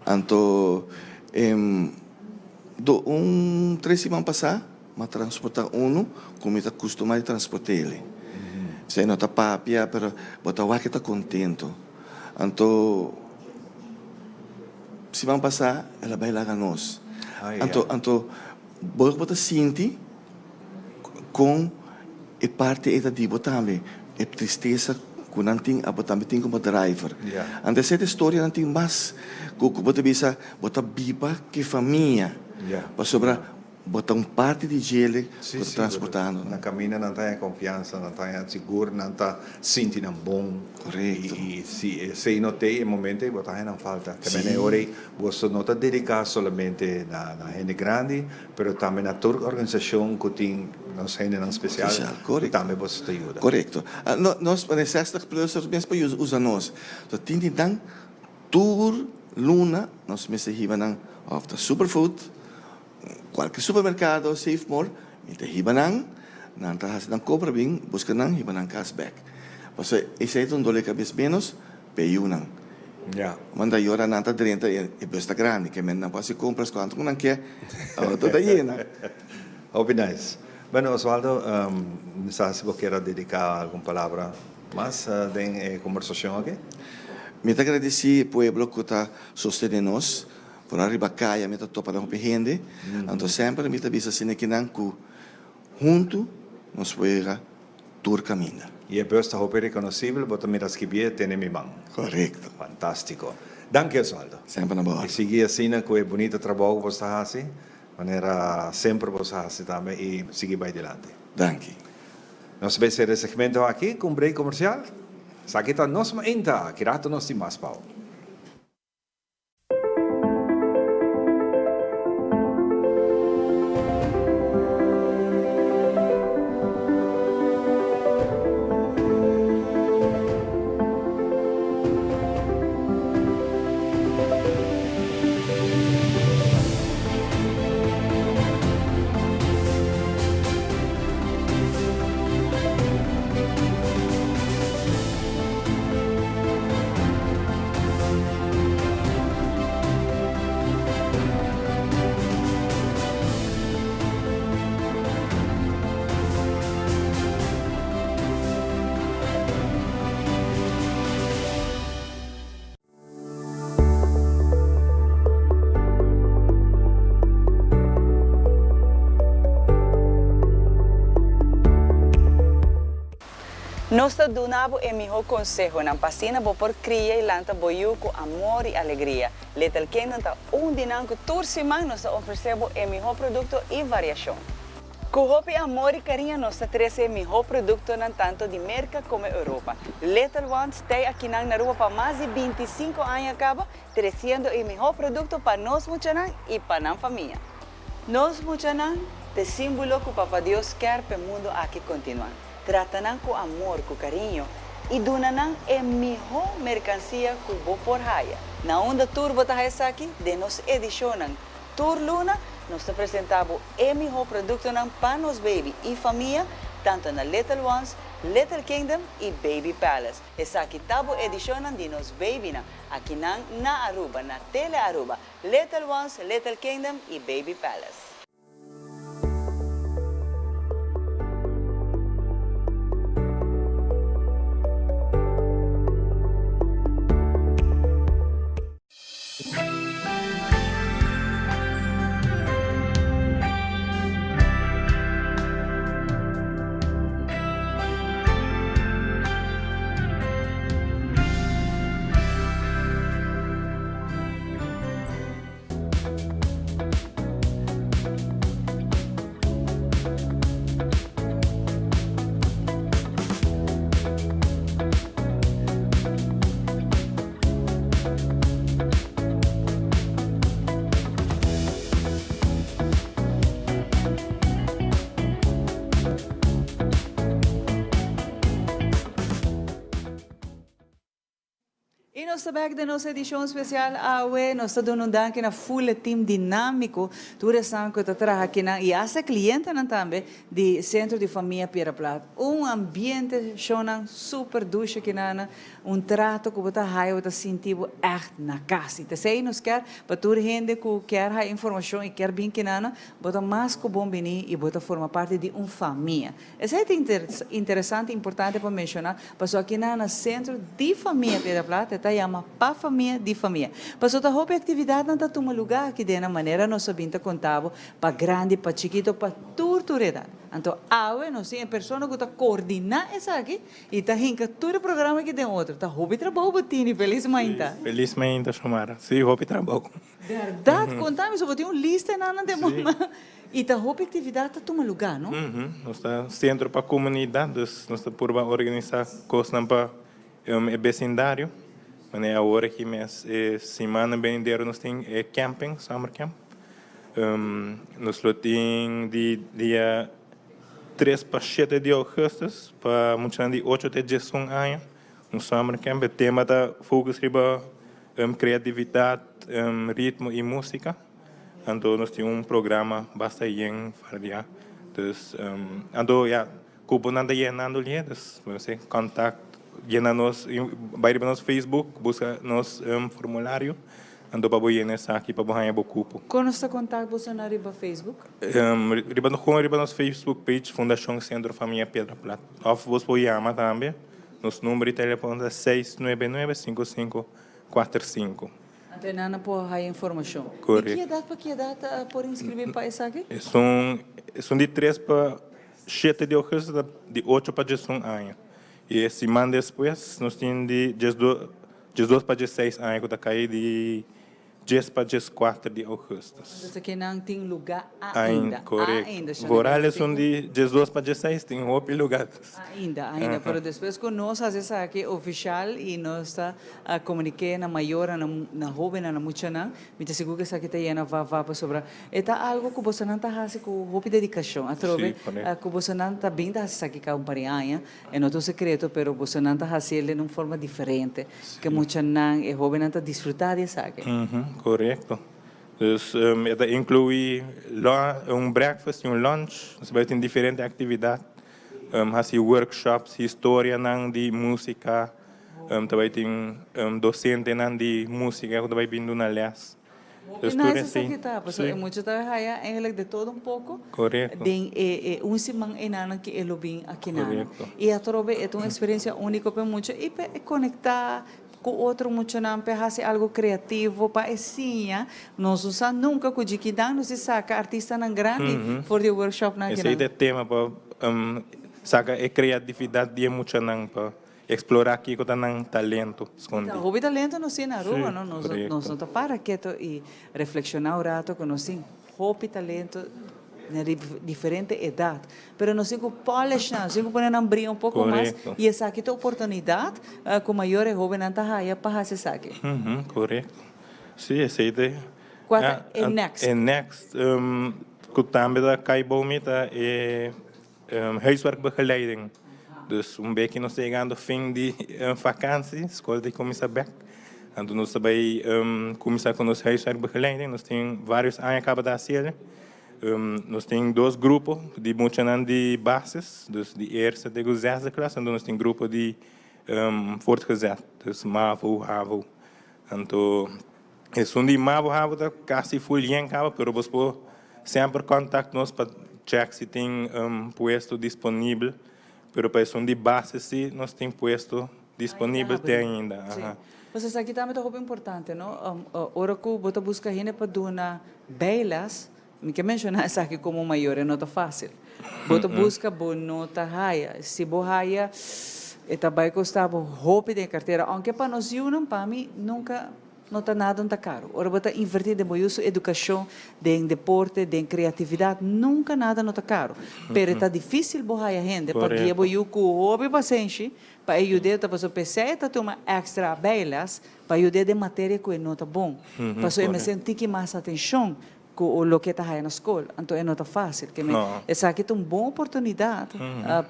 Anto, do un tres siman pasá, m'a transportá unu ku mi ta kustumá di transport'é. Esei no ta papia, pero bo ta wak e ta kontento. Anto, siman pasá el a bai laga nos. Anto, anto. Bo bo ta sinti kon e parti ei ta di bo tambe, e tristesa ku nan tin abo tambe tin komo driver. Anto esei ta e storianan tin mas ku bo ta bisa bo ta biba ku e famia pasobra bo ta un parti di djele ku ta transportando nan. Na kaminda nan ta haña konfiansa, nan ta haña sigur, nan ta sinti nan bon. Korekto. I si esei no t'ei e momento ei bo ta haña nan falta. Te mene ora ei Boso no ta dediká solamente na hende grandi, pero tambe na tur organisashon ku tin nos hendenan spesial, ku tambe boso ta yuda. Korekto. Nos pa e sestig plussers mes por usa nos. So tin di nan tur luna nos mester hiba nan òf ta Superfood, kualke supermerkado, Save More, mi ta hiba nan, nan ta hasi nan kompra bin buska nan hiba nan kas bèk. Pasobra esei ta un dole kabes ménos. P'e yunan. Manda yora nan ta drenta e bus ta grandi ke men nan por hasi compras cuanto cu nan ke auto ta yena. Hopi nice. Bueno Oswaldo mi sa si bo kier a dedica algun palabra mas den e conversacion aki. Mi ta agradeci e pueblo cu ta sostene nos. Por ariba caya mi ta topa nan hopi hende. Anto semper mi ta bisa asina kinan cu hunto nos por yega tur kaminda. I e bus ta hopi rekonosibel, bo ta mira skibié tene mi man. Korekto. Fantástiko. Danki Oswaldo. Semper na bo I sigui asina ku e bunita trabou ku bo ta hasi, manera semper bo sa hasi tambe i sigui bai dilanti. Danki. Nos ta bai sera e segmento aki ku un break komersial. Esaki ta Nos Mainta. Ki rato nos tin mas pau. Nos ta duna bo e mihó konsehonan pa asina bo por kria i lanta bo yu ku amor i alegria. Little Kingdom ta un di nan ku tur siman nos ta ofresé bo e mihó produkto i variashon. Ku hopi amor i kariño nos ta trese e mihó produktonan tanto di Merka komo Europa. Little Ones tei akinan na Aruba pa mas di 25 aña kaba, tresiendo e mihó produkto pa nos muchanan i pa nan famia. Nos muchanan t'e símbolo ku Papa Dios kèr p'e mundu aki kontinuá. Trata nan ku amor, ku kariño i duna nan e mihó merkansia ku bo por haya. Na unda tur bo ta haya esaki? Den nos edishonnan. Tur luna nos ta presentá bo e mihó produktonan pa nos baby i famia. tanto na Little Ones, Little Kingdom y Baby Palace. Esaki ta bo edicionnan di nos babynan, akinan na Aruba, na Tele Aruba, Little Ones, Little Kingdom y Baby Palace. Y nos ta bek den nos edicion especial awe. Nos ta duna un danki na full e team dinamico, tur esnan cu ta traha akinan y hasta clientenan tambe di Centro di Famia Piedra Plat. Un ambiente shownan super dushi akinan. Un trato ku bo ta haya bo ta sinti bo ègt na kas. I ta esei nos kier pa tur hende ku kier haya informashon i kier bin kinana, bo ta mas ku bon bini i bo ta forma parti di un famia. Esei ta interesante i importante pa menshoná pasobra akina na Sentro di Famia Piedra Plata e ta yama Pa Famia di Famia. Pasobra ta hopi aktividatnan ta tuma lugá aki den nan manera nos a bin ta konta bo pa grandi, pa chikito, pa tur tur edat. Anto awe nos tin e persona ku ta koordiná esaki I ta hinka tur e programa aki den otro. Ta hopi trabou bo tini. Felis mainta. Si, felis mainta Xiomara. Si, hopi trabou. Berdad? Konta mi so bo tin un lista enanan den bo man. I ta hopi aktividat ta tuma lugá, no? Nos ta sentro pa komunidat, dus nos ta purba organisá kosnan pa e besindario. Manera awor aki mes e simannan benidero nos tin e camping, summer camp. Nos lo tin di dia 3 pa 7 di augustus pa muchanan di 8 te 11 aña, un summer camp. E tema ta focus riba creatividad, ritmo y musica. Anto nos tin un programa basta yen variá. Dus, anto ya, cuponan ta yenando lihe, dus bo mester contact, yena nos, bai riba nos Facebook, busca nos formulario. Anto pa bo yena esaki pa bo haña bo kupo. Kon nos ta kontak boso na riba Facebook? Riba kon riba nos Facebook page Fundashon Sentro Famia Piedra Plat. Òf bos por yama tambe. Nos number di telefòn ta 699 5545. Anto e nan a por haya informashon. Korekto. Di ki edat pa ki edat por inskribí pa esaki? Esun esun di tres pa shete di ougùstus ta di ocho pa diesun aña. I e siman despues nos tin di diesdos. 12 pa 16 aña ku ta kai di 10 pa 14 di ougùstùs. Entonces kinan tin lugá ainda. Korekto. Vooral esun di 12 pa 16 tin hopi lugá. Ainda, ainda. Pero despues ku nos hasi esaki ofishal i nos ta komuniké na mayornan, na hóbennan, na muchanan, mi ta sigur ku esaki ta yena va va pasobra e ta algu ku bosonan ta hasi ku hopi dedikashon. Atrobe ku bosonan ta bin ta hasi esaki kaba un par di aña. E no ta un secreto, pero bosonan ta haciel den un forma diferente, ke muchanan, e hobennan ta disfruta di esaki. Correcto. Dus e ta inclui un breakfast y un lunch. Nos bai tin diferente actividad, haci workshops, historianan di musica, ta bai tin docentenan di musica cu ta bai bin duna les. Hopi nice esaki ta, pasobra e mucha ta haya eigenlijk de todo un poco den e un siman enanan ki e lo bin akinan. Y atrobe e ta un experiencia unico pa e mucha y pa e conecta cu otro muchanan, pa e haci algo creativo, pa e siña. Nos no sa nunca cu djikinan nos di saca artistanan grandi for di e workshopnan akinan. Esey ta e tema pa saca e creatividad di e muchanan pa Explora kico ta nan talento scondi. Ta hopi talento nos tin na Aruba, no? Nos nos no ta para keto y reflexiona un rato cu nos tin hopi talento na diferente edad. Pero nos tin cu polish nan, nos tin cu pone nan bria un poco mas y esaki ta oportunidad cu mayor e hobennan ta haya pa haci esaki. Corecto. Si, esey ta e. Cua ta e next? E next cu tambe ta cay bou mi ta e Huiswerkbegeleiding. Dus un beki nos ta yegando fin di vakantie, skol ta kuminsá bèk. Anto nos ta bai kuminsá ku nos huiswerkbegeleiding. Nos tin vários aña kaba ta hasi el. Nos tin dos grupo di muchanan di basis, dus di eerste te ku zesde klas, anto nos tin grupo di voortgezet, dus mavo, havo. Anto esun di mavo, havo ta kasi full yen kaba, pero bos por semper contact nos pa check si tin puesto disponibel. Pero pa esun di base si nos tin puesto disponibel te ainda. Sí. Pues esaki tambe ta hopi importante, no? Ora ku bo ta buska hende pa duna bijles, mi ke menshoná esaki komo mayor, e no ta fásil. Bo ta buska, bo no ta haya. Si bo haya, e ta bai kosta bo hopi den e kartera. Ounke pa nos yunan, pa mi nunka No ta nada un ta caro. Ora bo ta inverti den bo yu su educacion, den deporte, den creatividad, nunca nada no ta caro. Pero e ta dificil bo haya hende pa guia bo yu cu hopi pasenshi pa e yud'e ta pasobra p'esei e ta tuma extra bijles pa yud'e den materia cu e no ta bon. Pasobra e mester un tiki mas atencion cu loke e ta haya na scol, anto e no ta facil. Ke men, esaki ta un bon oportunidad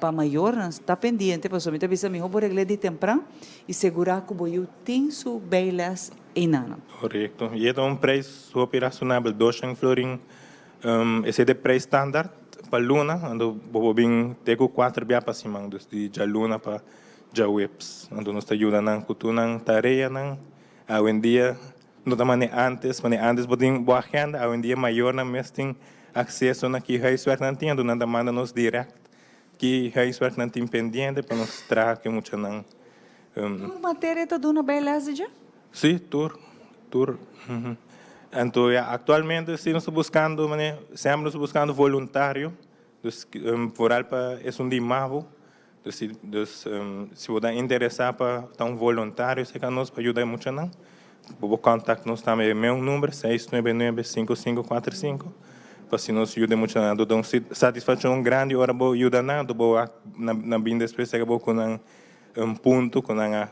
pa mayornan ta pendiente, pasobra mi ta bisa miho bo regl'é di tempran y segura cu bo yu tin su bijles einanan. Correcto. Y e ta un prijs hopi razonabel, doshen florin. Esey ta e prijs standaard pa luna, anto bo por bin te cu cuater bia pa siman, dus di djaluna pa djaweps. Anto nos ta yuda nan cu tur nan tareanan. Awendia No ta mane antes, mane antes bo tin bo agenda, awendia mayornan mes tin acceso na ki huiswerk nan tin, anto nan ta manda nos direct ki huiswerk nan tin pendiente pa nos traha ku e muchanan. Tur materia ta duna bay les di dje? Si, tur, tur. Anto ya actualmente si nos ta buscando mane, semper nos ta buscando voluntario, dus vooral pa esun di mavo. Dus si dus si bo ta interesá pa ta un voluntario serka nos pa yuda e muchanan, bo por kòntakt nos tambe e meu number seis nuebe nuebe sinku sinku kuater sinku pa si nos yuda e muchanan. Anto ta un satisfakshon grandi ora bo yuda nan, anto bo wak nan bin despues serka bo ku nan punto ku nan a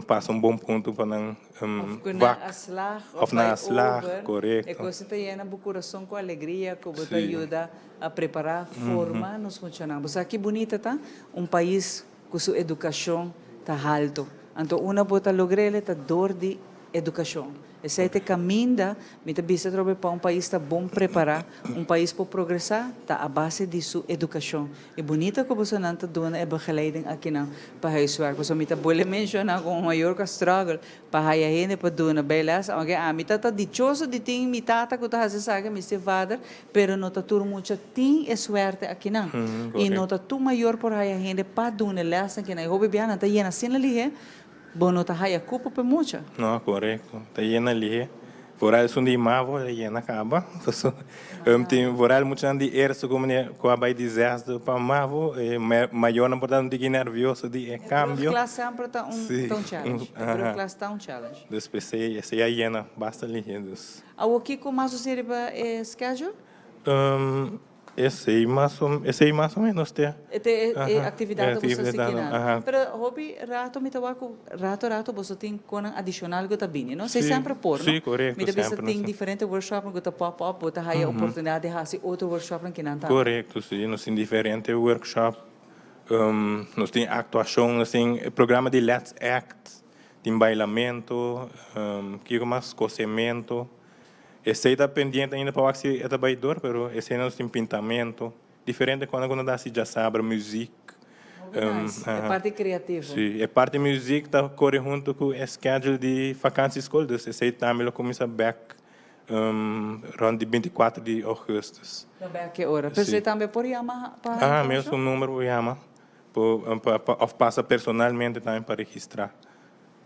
pasa un bon punto pa nan Of ku nan a slag of bai nan a slag, over. E korekto. kos ta yena bo kurason ku alegria ku bo ta yuda a prepará, forma nos muchanan. Bo sa ki bunita ta un pais ku su edukashon ta haltu. Anto una bo ta logr'el ta dor di edukashon. Esei ta e kaminda, mi ta bisa atrobe, pa un pais ta bon prepará, un pais por progresá ta a base di su edukashon. E bunita ku bosonan ta duna e begeleiding akinan pa huiswerk. Pasobra mi ta bolbe menshoná ku un mayor ku a struggle pa haya hende pa duna bijles, aunke ami ta ta dichoso di tin mi tata ku ta hasi esaki, mi stiefvader, pero no ta tur mucha tin e suerte akinan. I no ta tur mayor por haya hende pa duna e lèsnan akinan. E hopi biaha nan ta yena asina lihé Bo no ta haya cupo p'e mucha. No, corecto. Ta yena lihe. Vooral esun di mavo ta yena caba. Paso tin vooral muchanan di eerste cu meneer cu a bay di zesde pa mavo e mayornan por ta un tiki nervioso di e cambio. E brugklas semper ta un ta un challenge. E brugklas ta un challenge. Dus p'esey esey a yena basta lihe dus. Awor kico mas su riba e schedule? Esei mas o esei mas o menos te. E te e actividad ku boso a sigui nan. Pero hopi rato mi ta wak ku rato rato boso tin konan adishonal ku ta bini, no? Esei semper por, no? Si, korekto, Mi ta bisa semper tin diferente workshopnan ku ta pop up, bo ta haya oportunidad di hasi otro workshopnan kinan tambe. Korekto, si. Nos tin diferente workshop, nos tin aktuashon, nos tin e programa di Let's Act, tin bailamento, kiko mas? Kosemento. Esei ta pendiente ainda pa wak si e ta bai dor, pero esei nos tin pintamento, diferente kosnan ku nos ta hasi djasabra, muzik. Hopi nice, e parti kreativo. Si, e parti muzik ta kore huntu ku e schedule di vakantie skol, dus esei tambe lo kuminsá bèk rònt di bintikuater di ougùstùs. Lo bèk ki ora? Pero esei tambe por yama pa informashon? Aha, mesun number por yama, òf pasa personalmente tambe pa registrá.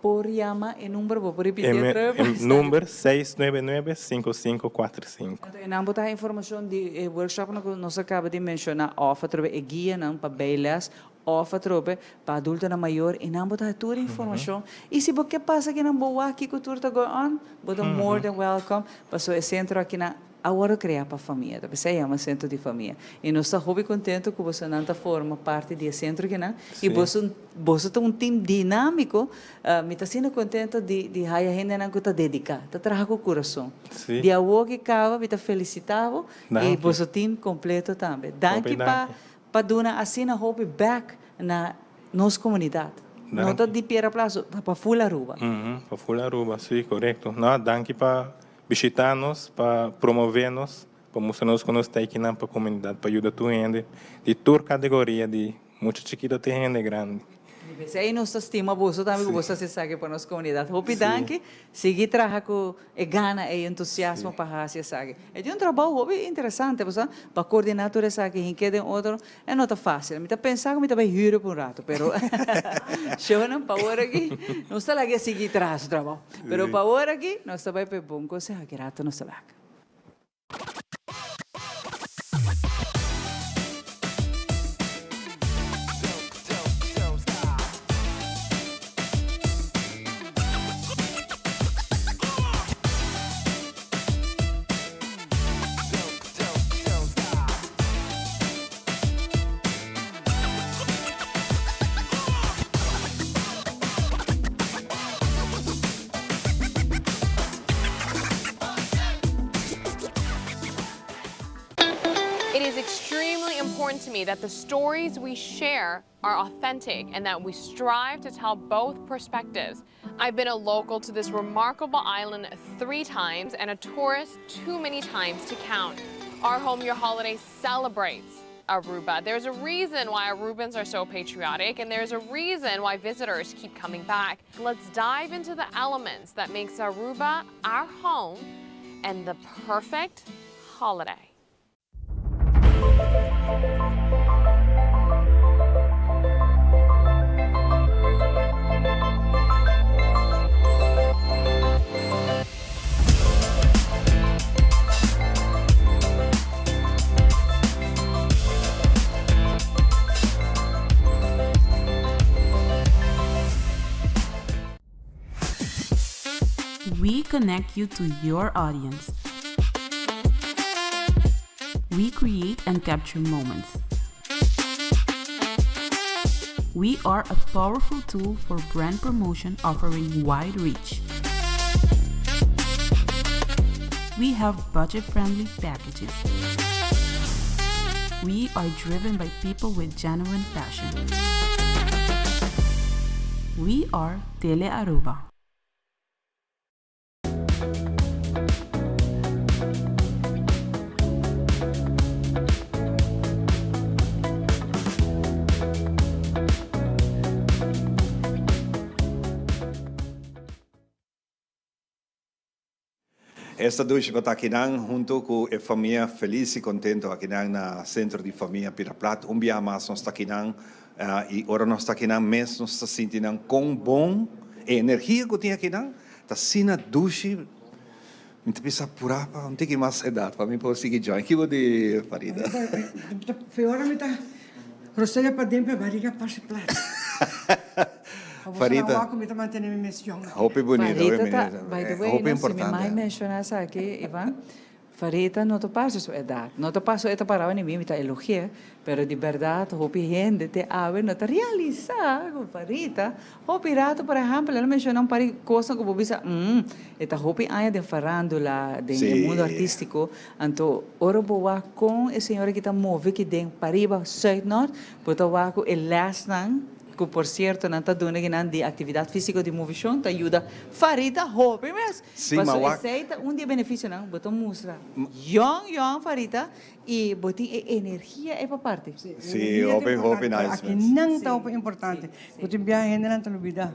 Por yama e number bo por ripiti otra vez? E number seis nuebe nuebe sinku sinku kuater sinku. Anto enan bo ta haña informashon di e workshopnan ku nos a kaba di menshoná òf atrobe e guianan pa bijles òf atrobe pa adultonan mayor enan bo ta haña tur e informashon i si bo ke pasa akinan bo wak kiko tur ta going on bo ta more than welcome pasobra e sentro akinan A wòrdu kreá pa famia, ta p'esei a yama Sentro di Famia. I nos ta hopi kontentu ku bosonan ta forma parti di e sentro kinan i boso boso ta un tim dinámiko. Mi ta asina kontentu di di haya hendenan ku ta dediká, ta traha ku kurason. Di awor ki kaba mi ta felisitá bo i boso tim kompleto tambe. Danki pa pa duna asina hopi bèk na nos komunidat. No ta di Piedra Plat so, ta pa ful Aruba. Pa ful Aruba, si, korekto. No, danki pa Bishita nos pa promove nos. Pa mustra nos ku nos ta ekinan pa komunidat pa yuda tur hende di tur kategoria di mucha chikito te hende grandi. Mi p'esei nos ta stima boso tambe ku boso ta hasi esaki pa nos komunidat. Hopi danki. Sigui traha ku e gana ei, entusiasmo pa hasi esaki. E tin un trabou hopi interesante pasobra pa koordiná tur esaki hink'é den otro e no ta fásil. Mi ta pensa ku mi ta bai hür pa un rato pero shownan pa awor aki nos ta laga e sigui traha su trabou. Pero pa awor aki nos ta bai pa e bon konseho aki rato nos ta bek. It is extremely important to me that the stories we share are authentic and that we strive to tell both perspectives. I've been a local to this remarkable island three times and a tourist too many times to count. Our Home Your Holiday celebrates Aruba. There's a reason why Arubans are so patriotic and there's a reason why visitors keep coming back. Let's dive into the elements that makes Aruba our home and the perfect holiday. We connect you to your audience. We create and capture moments. We are a powerful tool for brand promotion offering wide reach. We have budget friendly packages. We are driven by people with genuine passion. We are Tele Aruba. Esta dushi pa ta akinan hunto cu e famia feliz y contento akinan na Centro di Famia Pira Plat. Un biaha mas nos ta akinan y ora nos ta akinan mes nos ta sinti nan con bon e energia cu tin akinan ta asina dushi. Mi ta bisa pura pa un tiki mas edad pa mi por sigui join. Kibo di Farida? Fe ora mi ta rosea paden pa e bariga parse plat. Farida. Mi ta mantene mi mes jong. Hopi bunita, hopi Farida ta, bunita. by the way, Hopi no, si mi importante. mai menciona esaki, Ivan, Farida no ta parse su edad. No ta paso e ta paraba ni mi, mi ta elogi'é, pero di berdad hopi hende te awe no ta realisa cu Farida hopi rato, por ehempel, el a menciona un par di cosnan cu bo bisa, mm, e ta hopi aña den farandula, den e mundo artistico, anto ora bo wak con e señora aki ta move aki den pariba, zuid, nort, bo ta wak cu e lesnan, Ku por sierto nan ta duna kinan di aktividat físiko di movishon ta yuda Farita hopi mes. Sí, ma Paso wak. esei ta un di e benefisionan, bo ta mustra yòn yòn Farita i bo tin e energia ei pa parti. Sí, hopi hopi nice mes. Aki nan ta hopi importante. Bo tin biaha hendenan ta lubida.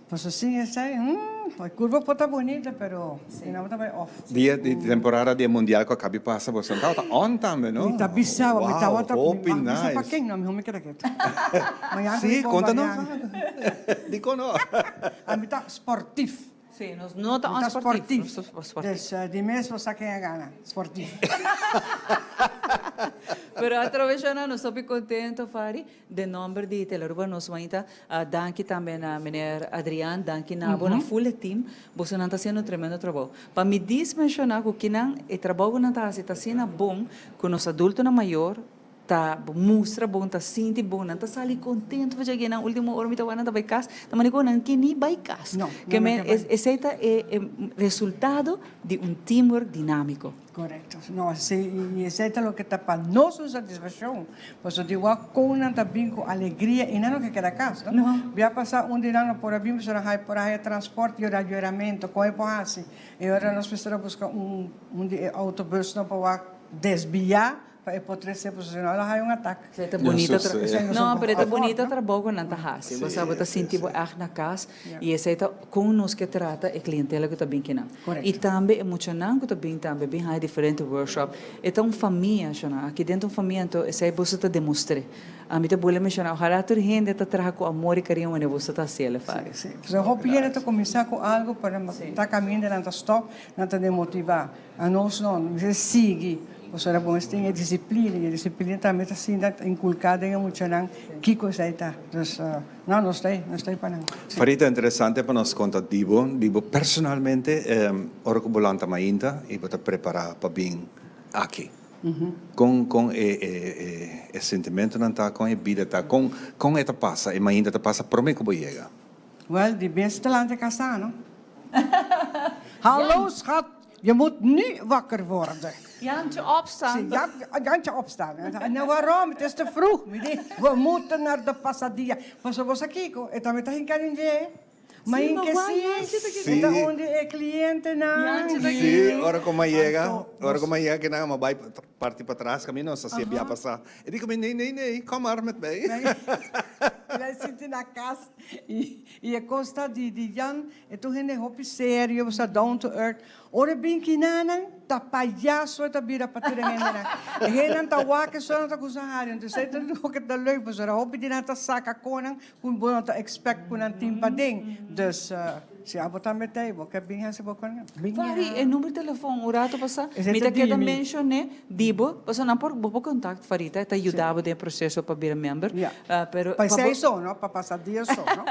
Paso sin esei, hmm, e kurva por ta bunita pero e nan bo ta bai off. Dia di temporada di e mundial ku a kabi pasa boso no tabata on tambe no? Mi ta bisa bo, mi Wow, tabata, hopi mi bisa pa nice. ken no, miho mi keda ketu. Mañana Sí, mi konta nos. bombardean. Dikon no? Ami ta sportief. Sí, nos no ta Mi ta onsportief, sportief. nos ta sportief. Dus di mes bo sa ken a gana, sportief. Pero atrobe Shona, nos hopi contento Fari, den nomber di Telearuba nos mainta danki tambe na meneer Adriaan, danki na bo, na full e team, bosonan ta haciendo un tremendo trabou. Pa mi dis menciona cu kinan e trabou cu nan ta haci ta asina bon cu nos adultonan mayor ta mustra bon, ta sinti bon, nan ta sali contento pasobra ke nan ultimo ora mi ta wak nan ta bai cas, ta manda cu nan ke ni bai cas. No, Ke nan no men ke bai. esey ta e resultado di un teamwork dinamico. Correcto. No, si, y esey ta loke ta pa nos un satisfaccion, pasobra di wak con nan ta bin cu alegria y nan no ke keda cas, no. No. Bia pasa un di nan no por a bin pasobra nan hay por a haya transport y ora yuramento, con e por haci? E ora nos mester a busca un un di e autobusnan pa wak. desviá pa e por trese pasobra si no lo haya un atak. Esei ta bunita tra no pero e ta bunita trabou ku nan ta hasi bo sa bo ta sinti bo ègt na kas i esei ta kon nos ke trata e klientela ku ta bin kinan i tambe e muchanan ku ta bin tambe bin haya diferente workshop e ta un famia shona aki den ta un famia anto esei boso ta demostr'é ami ta bula menshoná ojalá tur hende ta traha ku amor i kariño manera boso ta hasiel e fari. Si si hopi hende ta kuminsá ku algu pero ta kaminda nan ta stòp nan ta demotivá. Anos no, nos mester sigui, pasobra bo mester tin e disiplina, i e disiplina tambe ta sinta inkulká den e muchanan kiko esei ta. Dus, no, nos ta ei, nos ta ei pa nan. Sí. Farita, interesante pa nos konta di bo, di bo personalmente, ora ku bo lanta mainta i bo ta prepará pa bin aki. Kon, kon e, e, e, e sentimentonan ta, kon e bida ta, kon, kon e ta pasa, e mainta ta pasa promé ku bo yega? Wel, di bes ta lanta kasá, no? Hallo, schat, je moet nu wakker worden. Jantje, opstaan. Sí, Jantje, opstaan. Nou, waarom? Het is te vroeg. Mi di, we moeten naar de pasadia. Pasobra bo sa kiko? E tambe ta hinká den dje. Ma Sí, in maar ke wak, sí, Jantje ta e ta un di e clientenan. Jantje ta Sí, ora ku mi a yega, ora ku mi a yega kinan mi a bai parti patras kaminda nos a hasié bia pasá. E di ku mi, nee, nee, nee, kom maar met mij. El a sinti na kas i e kos ta di di Jan, e ta un hende hopi serio, bo sa down to earth. Ora e bin kinanan, ta payaso e ta bira pa tur e hendenan. E hendenan ta wak e so nan ta kusa hari, entonces esei ta loke ta leuk pasobra hopi di nan ta saka konan ku bo no ta expect ku nan tin paden. Dus si abo tambe ta ei, bo ke bin hasi bo konan, bin ya. Fari, e number di telefon un rato pasá, Esei mi ta ta keda di mi. menshoné di bo, pasobra nan por, bo por contact Farita, e ta yuda bo den e proceso pa bira member, Ya. pero Pa pa bo. esei so, no? Pa pasa dia so, no?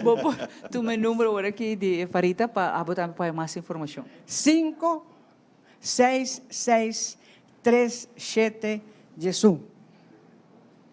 Bo por tuma e number ora aki di Farita pa abo tambe por haya mas informacion. Cinco, seis, seis, tres, shete, diesun.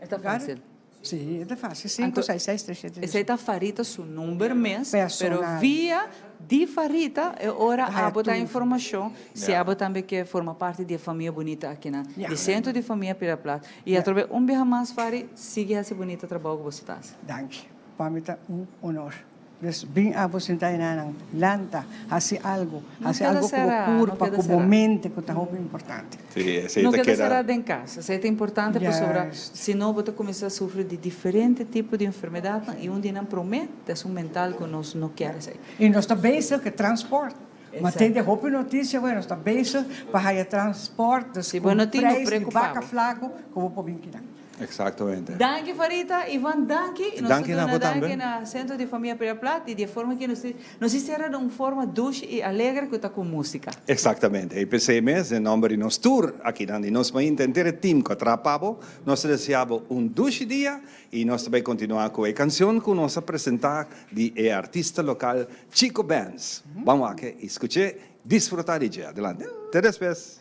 E ta facil. Si, e ta facil. Cinco, seis, seis, tres, shete, diesun. Esei ta Farita su number mes, pero Personal. via di Farita e ora Ta haya abo ta tur. informacion si Ja. abo tambe ke forma parti di e famia bunita akinan, Ja. di Centro di Famia Pira Plat. I Ja. atrobe un biaha mas Fari, sigui haci bunita trabou ku boso ta haci. Danki. Pa mi ta un honor. Dus bin abo sinta enanan, lanta, hasi algo, No hasi keda algo ku bo será, no kurpa, keda ku bo será. mente ku ta hopi importante. Sí, esei No ta keda keda. será den kas, esei ta importante pasobra Juist. si no bo ta kuminsá sufri di diferente tipo di enfermedatnan i un di nan promé ta esun mental ku nos no kier esei. I nos ta bezig ku e transport. Ma Exacto. tende hopi notisia bueno, nos ta bezig pa haya transport, dus Si ku bo no tin, no prijs di preocupa baka bo. flaku ku bo por bin kinan. Exactamente. Danki Farita, Ivan danki, y nos ta Danki na duna bo tambe. danki na Centro di Famia Pira Plat y di e forma ki nos nos hiciera den un forma dushi y alegre cu ta cu musica. Exactamente. Y p'esey mes, den nomber di nos tur akinan di nos mainta henter e team cu a traha pa bo, nos ta desea bo un dushi dia y nos ta bay continua cu e cancion cu nos a presenta di e artista local Chico Benz. Ban wak y scuch'e, disfruta di dje. Adelante. Te despues.